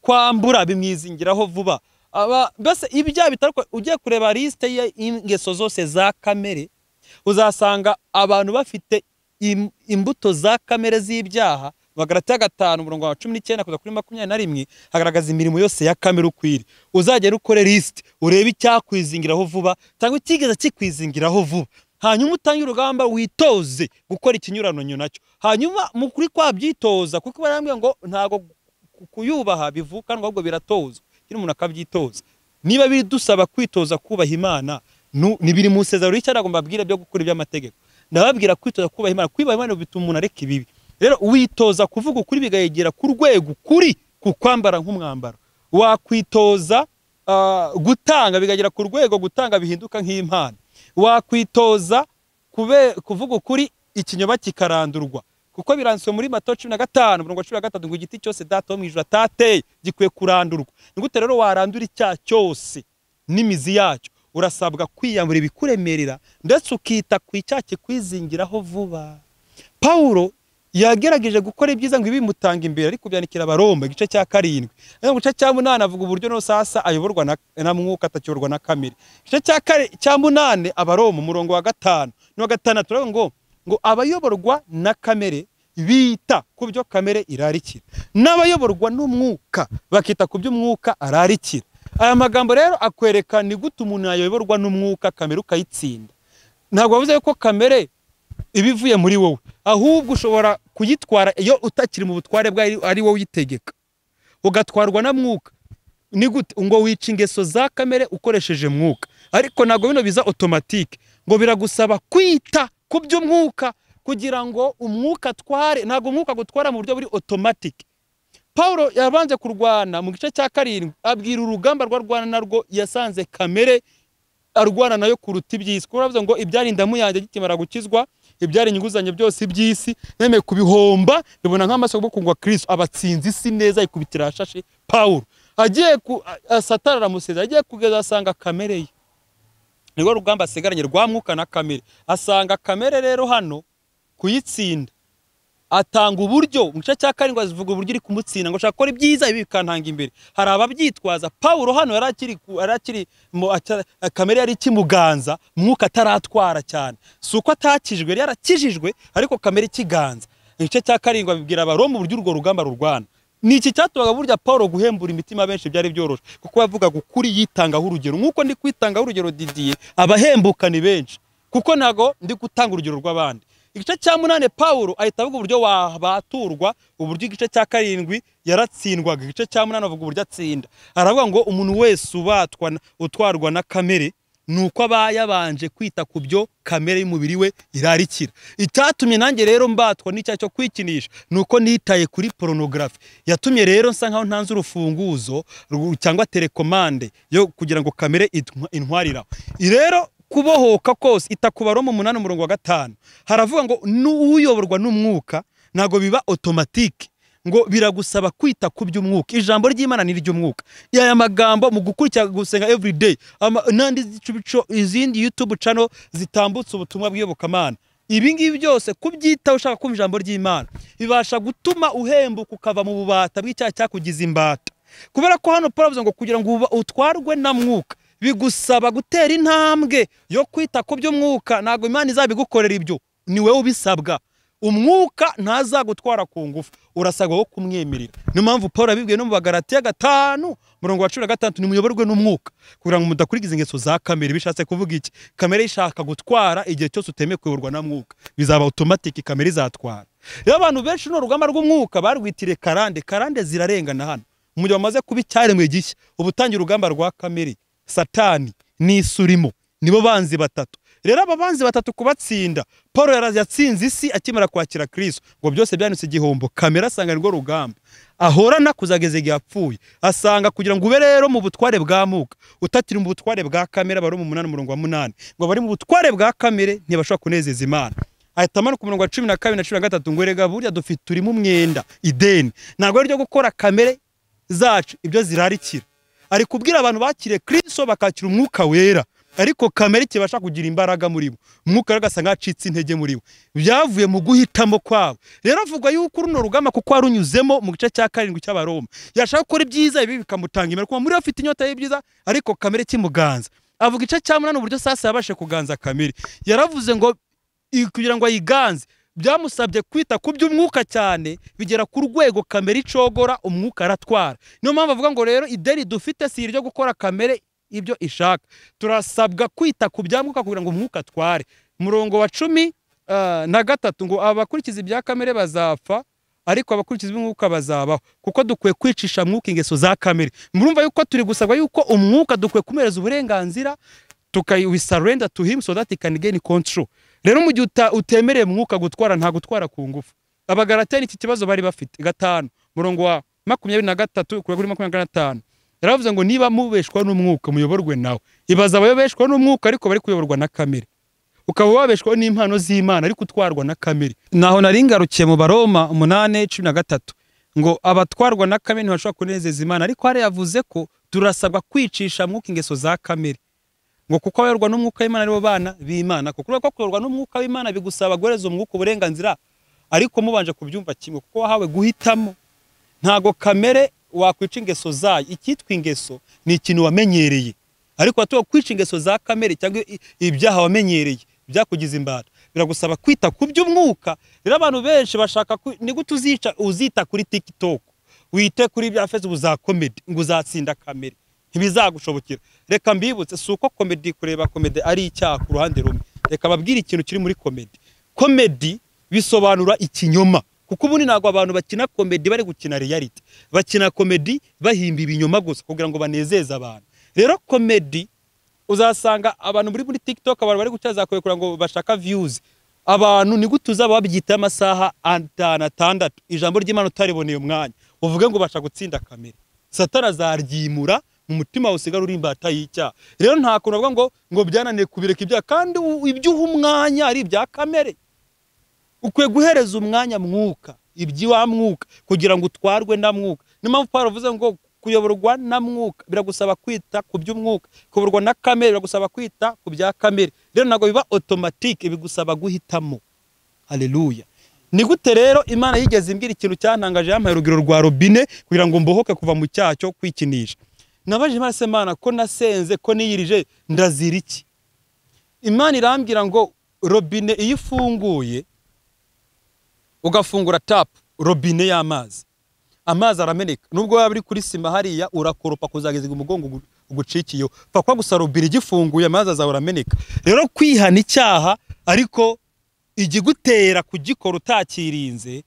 kwambura bimwizingiraho vuba. Mbese ibyaha bitandukanye, ugiye kureba liste y'ingeso zose za kamere, uzasanga abantu bafite imbuto za kamere z'ibyaha. Bagalatiya 5 umurongo wa 19 kugeza kuri 21 hagaragaza imirimo yose ya kamere ukwiri. Uzagera ukore liste urebe icyakwizingiraho vuba cyangwa icyigeze kikwizingiraho vuba, hanyuma utange urugamba witoze gukora ikinyuranyo nacyo. Hanyuma mu kuri kwabyitoza, kuko barambwira ngo ntago kuyubaha bivukanwa ahubwo biratozwa, kiri umuntu akabyitoza. Niba bidusaba kwitoza kubaha Imana, ni biri mu isezerano rishya, ntabwo mbabwira byo gukora iby'amategeko, ndababwira kwitoza kubaha Imana. Kubaha Imana bituma umuntu areka ibibi. Rero witoza kuvuga ukuri bigayegera ku rwego kuri kukwambara nk'umwambaro. Wakwitoza gutanga bikagera ku rwego gutanga bihinduka nk'impano. Wakwitoza kuvuga ukuri ikinyoma kikarandurwa, kuko biranditswe muri Matayo 15:13 ngo igiti cyose Data wo mu ijuru atateye gikwiye kurandurwa. Ni gute rero warandura icyaha cyose n'imizi yacyo? Urasabwa kwiyambura ibikuremerera ndetse ukita ku icyaha kikwizingiraho vuba. Pawulo yagerageje gukora ibyiza ngo ibimutanga imbere, ariko byandikira Abaroma igice cya 7. Ariko mu gice cya 8 avuga uburyo no sasa ayoborwa na mwuka atakiyoborwa na kamere. Igice cya 8 Abaroma umurongo wa 5 n'uwa 6 ngo abayoborwa na kamere bita ku byo kamere irarikira, n'abayoborwa n'umwuka bakita ku byo umwuka ararikira. Aya magambo rero akwereka ni gute umuntu ayoborwa n'umwuka kamere ukayitsinda. Ntabwo bavuze ko kamere ibivuye muri wowe, ahubwo ushobora kuyitwara iyo utakiri mu butware bwa ari wowe uyitegeka, ugatwarwa na mwuka. Ni gute ngo wica ingeso za kamere ukoresheje mwuka? Ariko ntabwo bino biza automatique, ngo biragusaba kwita ku by'umwuka kugira ngo umwuka atware. Ntabwo umwuka gutwara mu buryo buri automatic. Paulo yabanje kurwana mu gice cya 7 abwira urugamba rwarwana narwo yasanze kamere arwana nayo kuruta iby'isi. Kuko baravuze ngo ibyari indamu yanjye gikimara gukizwa, ibyari inyunguzanye byose iby'isi nemeye kubihomba, bibona nk'amaso yo kungwa Kristo. Abatsinzi isi neza ikubitira ashashe. Paulo agiye ku Satani aramuseza, agiye kugeza asanga kamere ye. Nirwo rugamba asigaranye rwa mwuka na kamere. Asanga kamere rero hano kuyitsinda atanga uburyo. Mu gice cya 7 avuga uburyo iri kumutsinda, ngo ashaka gukora ibyiza ibi bikantanga imbere. Hari ababyitwaza. Paulo hano yarakiri kamere yari ikimuganza, mwuka ataratwara cyane. Si uko atakijwe, yari yarakijijwe ariko kamere ikiganza. Igice cya 7 abibwira Abaroma uburyo urwo rugamba rurwana. Ni iki cyatubaga burya Paulo guhembura imitima benshi byari byoroshe, kuko yavugaga ukuri yitangaho urugero. Nkuko ndi kwitangaho urugero Didier, abahembuka ni benshi, kuko nago ndi gutanga urugero rw'abandi. Igice cya 8 Paulo ahita avuga uburyo wabaturwa, uburyo igice cya 7 yaratsindwaga. Igice cya 8 avuga uburyo atsinda. Aravuga ngo umuntu wese ubatwa utwarwa na kamere nuko aba yabanje kwita ku byo kamere y'umubiri we irarikira. Icyatumye nanjye rero mbatwa n'icyaha cyo kwikinisha nuko nitaye kuri pornography. Yatumye rero nsa nkaho ntanze urufunguzo cyangwa telekomande yo kugira ngo kamere intwarira. Rero kubohoka kose itakuba mu 8 umurongo wa 5 haravuga ngo n'uyoborwa n'umwuka ntago biba automatique, ngo biragusaba kwita ku by'umwuka. Ijambo ry'Imana ni ry'umwuka. Aya magambo mu gukurikira gusenga every day, nandi izindi YouTube channel zitambutse ubutumwa bw'iyobokamana, ibi ngibi byose kubyita ushaka kumva ijambo ry'Imana bibasha gutuma uhembuka ukava mu bubata bw'icyaha cyakugize imbata. Kubera ko hano Paul avuze ngo kugira ngo utwarwe na mwuka bigusaba gutera intambwe yo kwita ku by'umwuka. Ntabwo Imana izabigukorera ibyo, ni wowe ubisabwa. Umwuka ntazagutwara ku ngufu, urasabwa wo kumwemerera. Niyo mpamvu Paul abibwiye no mu Bagalatiya 5:16, nimuyoborwe n'umwuka kugira ngo mudakurikiza ingeso za kamere. Bishatse kuvuga iki? Kamere ishaka gutwara igihe cyose utemeye kuyoborwa na mwuka, bizaba automatic, kamere izatwara. Rero abantu benshi no rugamba rw'umwuka barwitire karande. Karande zirarengana hano. Mu gihe bamaze kuba icyaremwe gishya, ubutangira urugamba rwa kamere, Satani n'isurimo, nibo banzi batatu. Rero aba banzi batatu kubatsinda, Paul yatsinze isi akimara kwakira Kristo, ngo byose byanutse igihombo. Kamera asanga nirwo rugamba ahorana kuzageza igihe apfuye. Asanga kugira ngo ube rero mu butware bwa mwuka, utakiri mu butware bwa kamere. Bari mu 8:8 ngo bari mu butware bwa kamere ntibashobora kunezeza Imana. Ahita amanuka umurongo wa 12 na 13 ngo erega burya dufite turimo umwenda ideni, ntabwo ari ryo gukora kamere zacu ibyo zirarikira. Ari kubwira abantu bakiriye Kristo bakakira umwuka wera, ariko kamere kibasha kugira imbaraga muri bo, umwuka agasanga acitse intege muri bo, byavuye mu guhitamo kwabo. Rero avuga yuko runo rugamba kuko arunyuzemo mu gice cya 7 cy'Abaroma, yashaka gukora ibyiza ibi bikamutanga imbere, kuko muri afite inyota y'ibyiza ariko kamere kimuganza. Avuga igice cya 8 uburyo sasa yabashe kuganza kamere. Yaravuze ngo kugira ngo ayiganze byamusabye kwita ku by'umwuka cyane, bigera ku rwego kamere icogora umwuka aratwara. Niyo mpamvu avuga ngo rero ideni dufite si iryo gukora kamere ibyo ishaka, turasabwa kwita ku by'umwuka kugira ngo umwuka atware. Murongo wa 13 ngo abakurikiza ibya kamere bazapfa, ariko abakurikiza iby'umwuka bazabaho, kuko dukwiye kwicisha mwuka ingeso za kamere. Murumva yuko turi gusabwa yuko umwuka dukwiye kumereza uburenganzira, we surrender to him so that he can gain control. Rero mu gihe utemereye mwuka gutwara, nta gutwara ku ngufu. Abagalateni iki kibazo bari bafite. 5 murongo wa 23 kuri 25 Yaravuze ngo niba mubeshwa n'umwuka muyoborwe nawe. Ibaza abayobeshwa n'umwuka ariko bari kuyoborwa na kamere. Ukaba wabeshwaho n'impano z'Imana ariko utwarwa na kamere. Naho nari ngarukiye mu Baroma 8:13 ngo abatwarwa na kamere ntibashobora kunezeza Imana, ariko hari yavuze ko turasabwa kwicisha mwuka ingeso za kamere, ngo kuko abayoborwa n'umwuka w'Imana aribo bana b'Imana. Kuko ko kuyoborwa n'umwuka w'Imana bigusaba guhereza umwuka uburenganzira, ariko mubanje kubyumva kimwe, kuko wahawe guhitamo. Ntago kamere wakwica ingeso zayo. Icyitwa ingeso ni ikintu wamenyereye, ariko watuwe kwica ingeso za kamere cyangwa ibyaha wamenyereye byakugize imbata, biragusaba kwita ku by'umwuka. Rero abantu benshi bashaka ni gute uzita kuri TikTok, wite kuri bya Facebook za comedy ngo uzatsinda kamere, ntibizagushobokera. Reka mbibutse, si uko comedy, kureba comedy ari icyaha ku ruhande rumwe. Reka babwire ikintu kiri muri comedy. Comedy bisobanura ikinyoma, kuko ubundi ntabwo abantu bakina comedy bari gukina reality, bakina comedy bahimba ibinyoma gusa kugira ngo banezeze abantu. Rero comedy uzasanga abantu muri TikTok, abantu bari gucaza kugira ngo bashaka views. Abantu ni gute uzaba wabyita amasaha 5 6 ijambo ry'Imana utariboneye umwanya, uvuge ngo basha gutsinda kamere? Satana azaryimura mu mutima usigara uri imbata y'icyaha. Rero nta kuntu bavuga ngo byananiye kubireka ibyaha, kandi ibyo uha umwanya ari ibya kamere. Ukwiye guhereza umwanya mwuka, iby'iwa mwuka, kugira ngo utwarwe na mwuka. Niyo mpamvu Paulo avuze ngo kuyoborwa na mwuka biragusaba kwita ku by'umwuka, kuyoborwa na kamere biragusaba kwita ku bya kamere. Rero ntabwo biba automatique, bigusaba guhitamo. Haleluya. Ni gute rero Imana yigeze imbwira ikintu cyantangaje, yampaye urugero rwa robine kugira ngo mbohoke kuva mu cyaha cyo kwikinisha. Nabaje Imana, se Imana ko nasenze, ko niyirije, ndazira iki? Imana irambwira ngo robine iyo ifunguye, ugafungura tap, robine y'amazi, amazi arameneka. Nubwo waba uri kuri sima hariya urakoropa kuzageza umugongo ugucikiyeho, pfa kuba gusa robine igifunguye amazi azahora ameneka. Rero kwihana icyaha ariko igigutera kugikora utakirinze,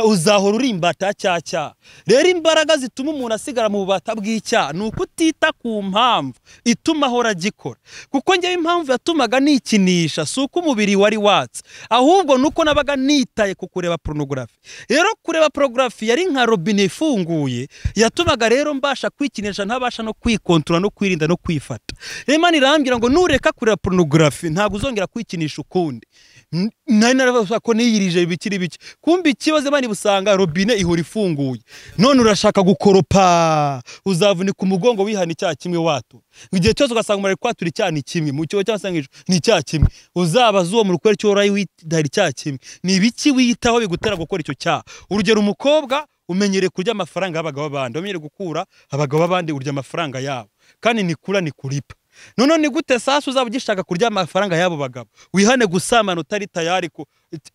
uzahora uri imbata cya cyaha. Rero imbaraga zituma umuntu asigara mu bubata bw'icyaha ni ukutita ku mpamvu ituma ahora agikora. Kuko njyewe impamvu yatumaga nikinisha si uko umubiri wari watse, ahubwo nuko nabaga nitaye ku kureba pornography. Rero kureba pornography yari nka robine ifunguye, yatumaga rero mbasha kwikinisha, ntabasha no kwikontrola no kwirinda no kwifata. Rero Imana irambwira ngo nureka kureba pornography ntabwo uzongera kwikinisha ukundi. Nari naravuga ko niyirije bikiri bike, kumbe ikibazo bani busanga robine ihora ifunguye. None urashaka gukoropa, uzavunika umugongo wihana icyaha kimwe watu. Igihe cyose ugasanga umuntu ari kwatura icyaha ni kimwe, mu cyo cyangwa se ni icyaha kimwe, uzabaza uwo mu rukwere cyo urayi witahira icyaha kimwe. Ni ibiki wiyitaho bigutera gukora icyo cyaha? Urugero, umukobwa umenyereye kurya amafaranga y'abagabo bandi, umenyereye gukura abagabo bandi urya amafaranga yabo, kandi nikura nikuripa. None ni gute sasa uzaba ugishaka kurya amafaranga yabo bagabo? Wihane gusambana utari tayari ko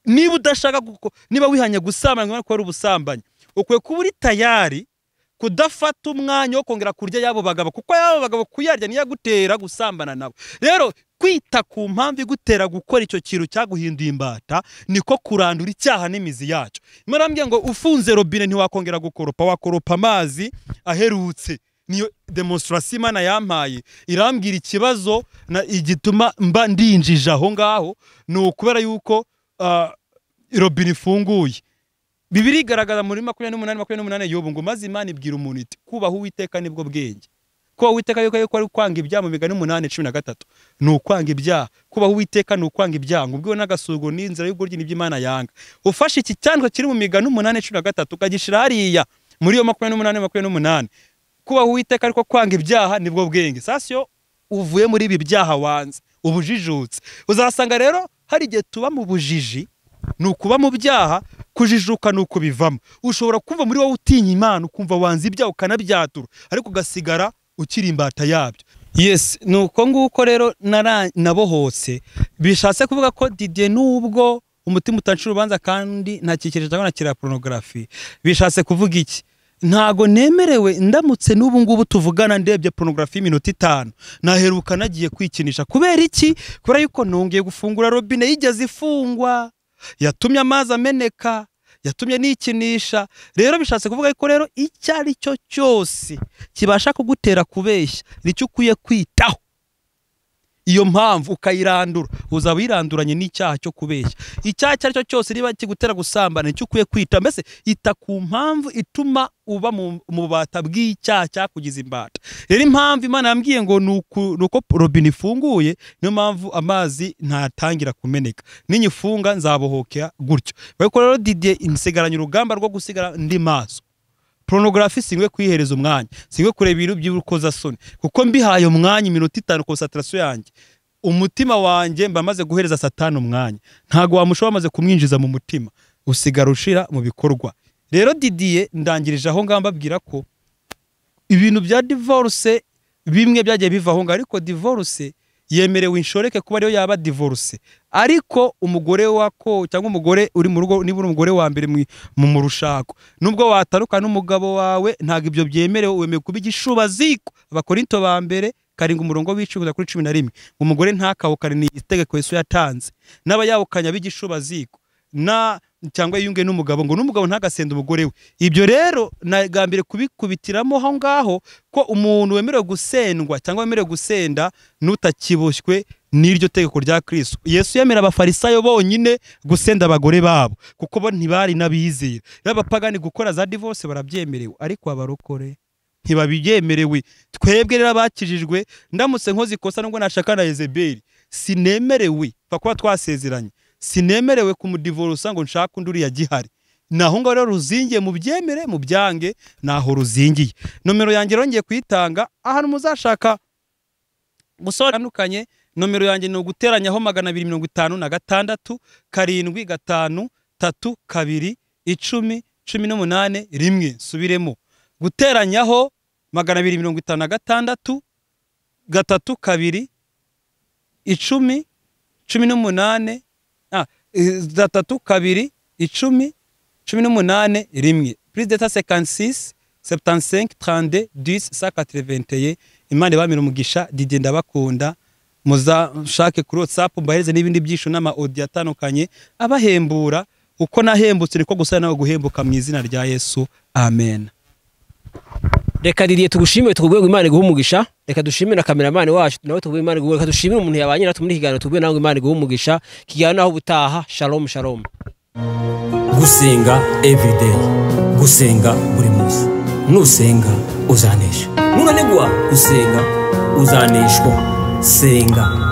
niba udashaka, niba wihanye gusambana ngo ari ubusambanyi, ukwiye kuba uri tayari kudafata umwanya wo kongera kurya yabo bagabo, kuko yabo bagabo kuyarya niyo agutera gusambana nabo. Rero kwita ku mpamvu igutera gukora icyo kintu cyaguhinduye imbata niko kurandura icyaha n'imizi yacyo. Imana irambwira ngo ufunze robine ntiwakongera gukoropa, wakoropa amazi aherutse. Niyo demonstration Imana yampaye, irambwira ikibazo na igituma mba ndinjije aho ngaho ni ukubera yuko robine ifunguye. Bibiliya igaragaza muri 28:28 Yobu ngo maze Imana ibwira umuntu iti kubaha Uwiteka nibwo bwenge. Kubaha Uwiteka yuko ari kwanga ibyaha, mu migani 8:13 ni ukwanga ibyaha. Kubaha Uwiteka ni ukwanga ibyaha, ngo ubwiwe n'agasuzuguro n'inzira y'ubugoryi nibyo Imana yanga. Ufashe iki cyandiko kiri mu migani 8:13 ukagishira hariya muri yo 28:28, kubaha Uwiteka ariko kwanga ibyaha nibwo bwenge. Sasa iyo uvuye muri ibi byaha wanze ubujijutse, uzasanga rero hari igihe tuba mu bujiji, ni ukuba mu byaha, kujijuka ni ukubivamo. Ushobora kumva muri wowe utinya Imana, ukumva wanze ibyaha ukanabyatura, ariko ugasigara ukiri imbata yabyo. Yes, nuko nguko rero nabohotse. Bishatse kuvuga ko Didier nubwo umutima utancira urubanza kandi ntakikirije cyangwa nakira pornography, bishatse kuvuga iki? Ntago nemerewe, ndamutse n'ubu ngubu tuvugana ndebye pornography iminota 5 naheruka nagiye kwikinisha. Kubera iki? Kubera yuko nongeye gufungura robine yigeze ifungwa, yatumye amazi ameneka, yatumye nikinisha. Rero bishatse kuvuga yuko rero icyo ari cyo cyose kibasha kugutera kubeshya nicyo ukwiye kwitaho. Iyo mpamvu ukayirandura, uzaba uyiranduranye n'icyaha cyo kubeshya. Icyaha icyo ari cyo cyose niba kigutera gusambana, nicyo ukwiye kwita. Mbese ita ku mpamvu ituma uba mu bubata bw'icyaha cyakugize imbata. Rero impamvu Imana yambwiye ngo nuko robine ifunguye, niyo mpamvu amazi ntatangira kumeneka, ninyifunga nzabohokera gutyo. Ariko rero Didier, nsigaranye urugamba rwo gusigara ndi maso. Pornography singwe kwihereza umwanya, singwe kureba ibintu by'urukozasoni, kuko mbihaye umwanya iminota 5 concentration yanjye, umutima wanjye mba maze guhereza Satani umwanya, ntago wamushobora maze kumwinjiza mu mutima, usigara ushira mu bikorwa. Rero Didier, ndangirije aho ngaho mbabwira ko ibintu bya divorce bimwe byagiye biva aho ngaho, ariko divorce yemerewe inshoreke kuba ariyo yaba divorce, ariko umugore wako cyangwa umugore uri mu rugo, niba uri umugore wa mbere mu rushako, nubwo watandukana n'umugabo wawe ntabwo ibyo byemerewe, wemewe kuba igishubaziko. Abakorinto ba mbere 7 umurongo w'icumi kuri 11, umugore ntakawukane, ni itegeko Yesu yatanze, n'aba yawukanya b'igishubaziko na cyangwa yunge n'umugabo, ngo n'umugabo ntagasende umugore we. Ibyo rero nagambire kubikubitiramo aho ngaho ko umuntu wemerewe gusendwa cyangwa wemerewe gusenda nutakiboshywe n'iryo tegeko rya Kristo. Yesu yemera abafarisayo bonyine gusenda abagore babo, kuko bo ntibari n'abizera. Rero abapagani gukora za divorce barabyemerewe, ariko abarokore ntibabyemerewe. Twebwe rero abakijijwe, ndamutse nkoze ikosa nubwo nashaka na Yezebeli, sinemerewe kuba twasezeranye, sinemerewe kumudivorusa ngo nshake undi uriya gihari. Naho ngaho rero ruzingiye, mu byemere mu byange, naho ruzingiye. Nomero yanjye rongeye kuyitanga ahantu muzashaka gusobanukanye. Nomero yanjye ni uguteranyaho 256 7 5 3 2 10 18 1. Subiremo, guteranyaho 256 3 2 10 18 3 2 10 18 1. Plus de 56 75 32 10 181. Imana ibamire umugisha. Didier ndabakunda, muzashake kuri WhatsApp mbahereze n'ibindi byisho n'ama audio atandukanye abahembura. Uko nahembutse niko gusa nawe guhembuka mu izina rya Yesu, amen. Reka Didier tugushimire, tukubwiye ngo Imana iguhe umugisha. Reka dushimire na cameraman wacu nawe, tukubwiye Imana iguhe. Reka dushimire umuntu yabanye natwe muri kiganiro, tukubwiye nawe Imana iguhe umugisha. Kiganiro naho ubutaha. Shalom shalom. Gusenga everyday, gusenga buri munsi. Nusenga uzanesha, nunanigwa gusenga uzaneshwa. Senga.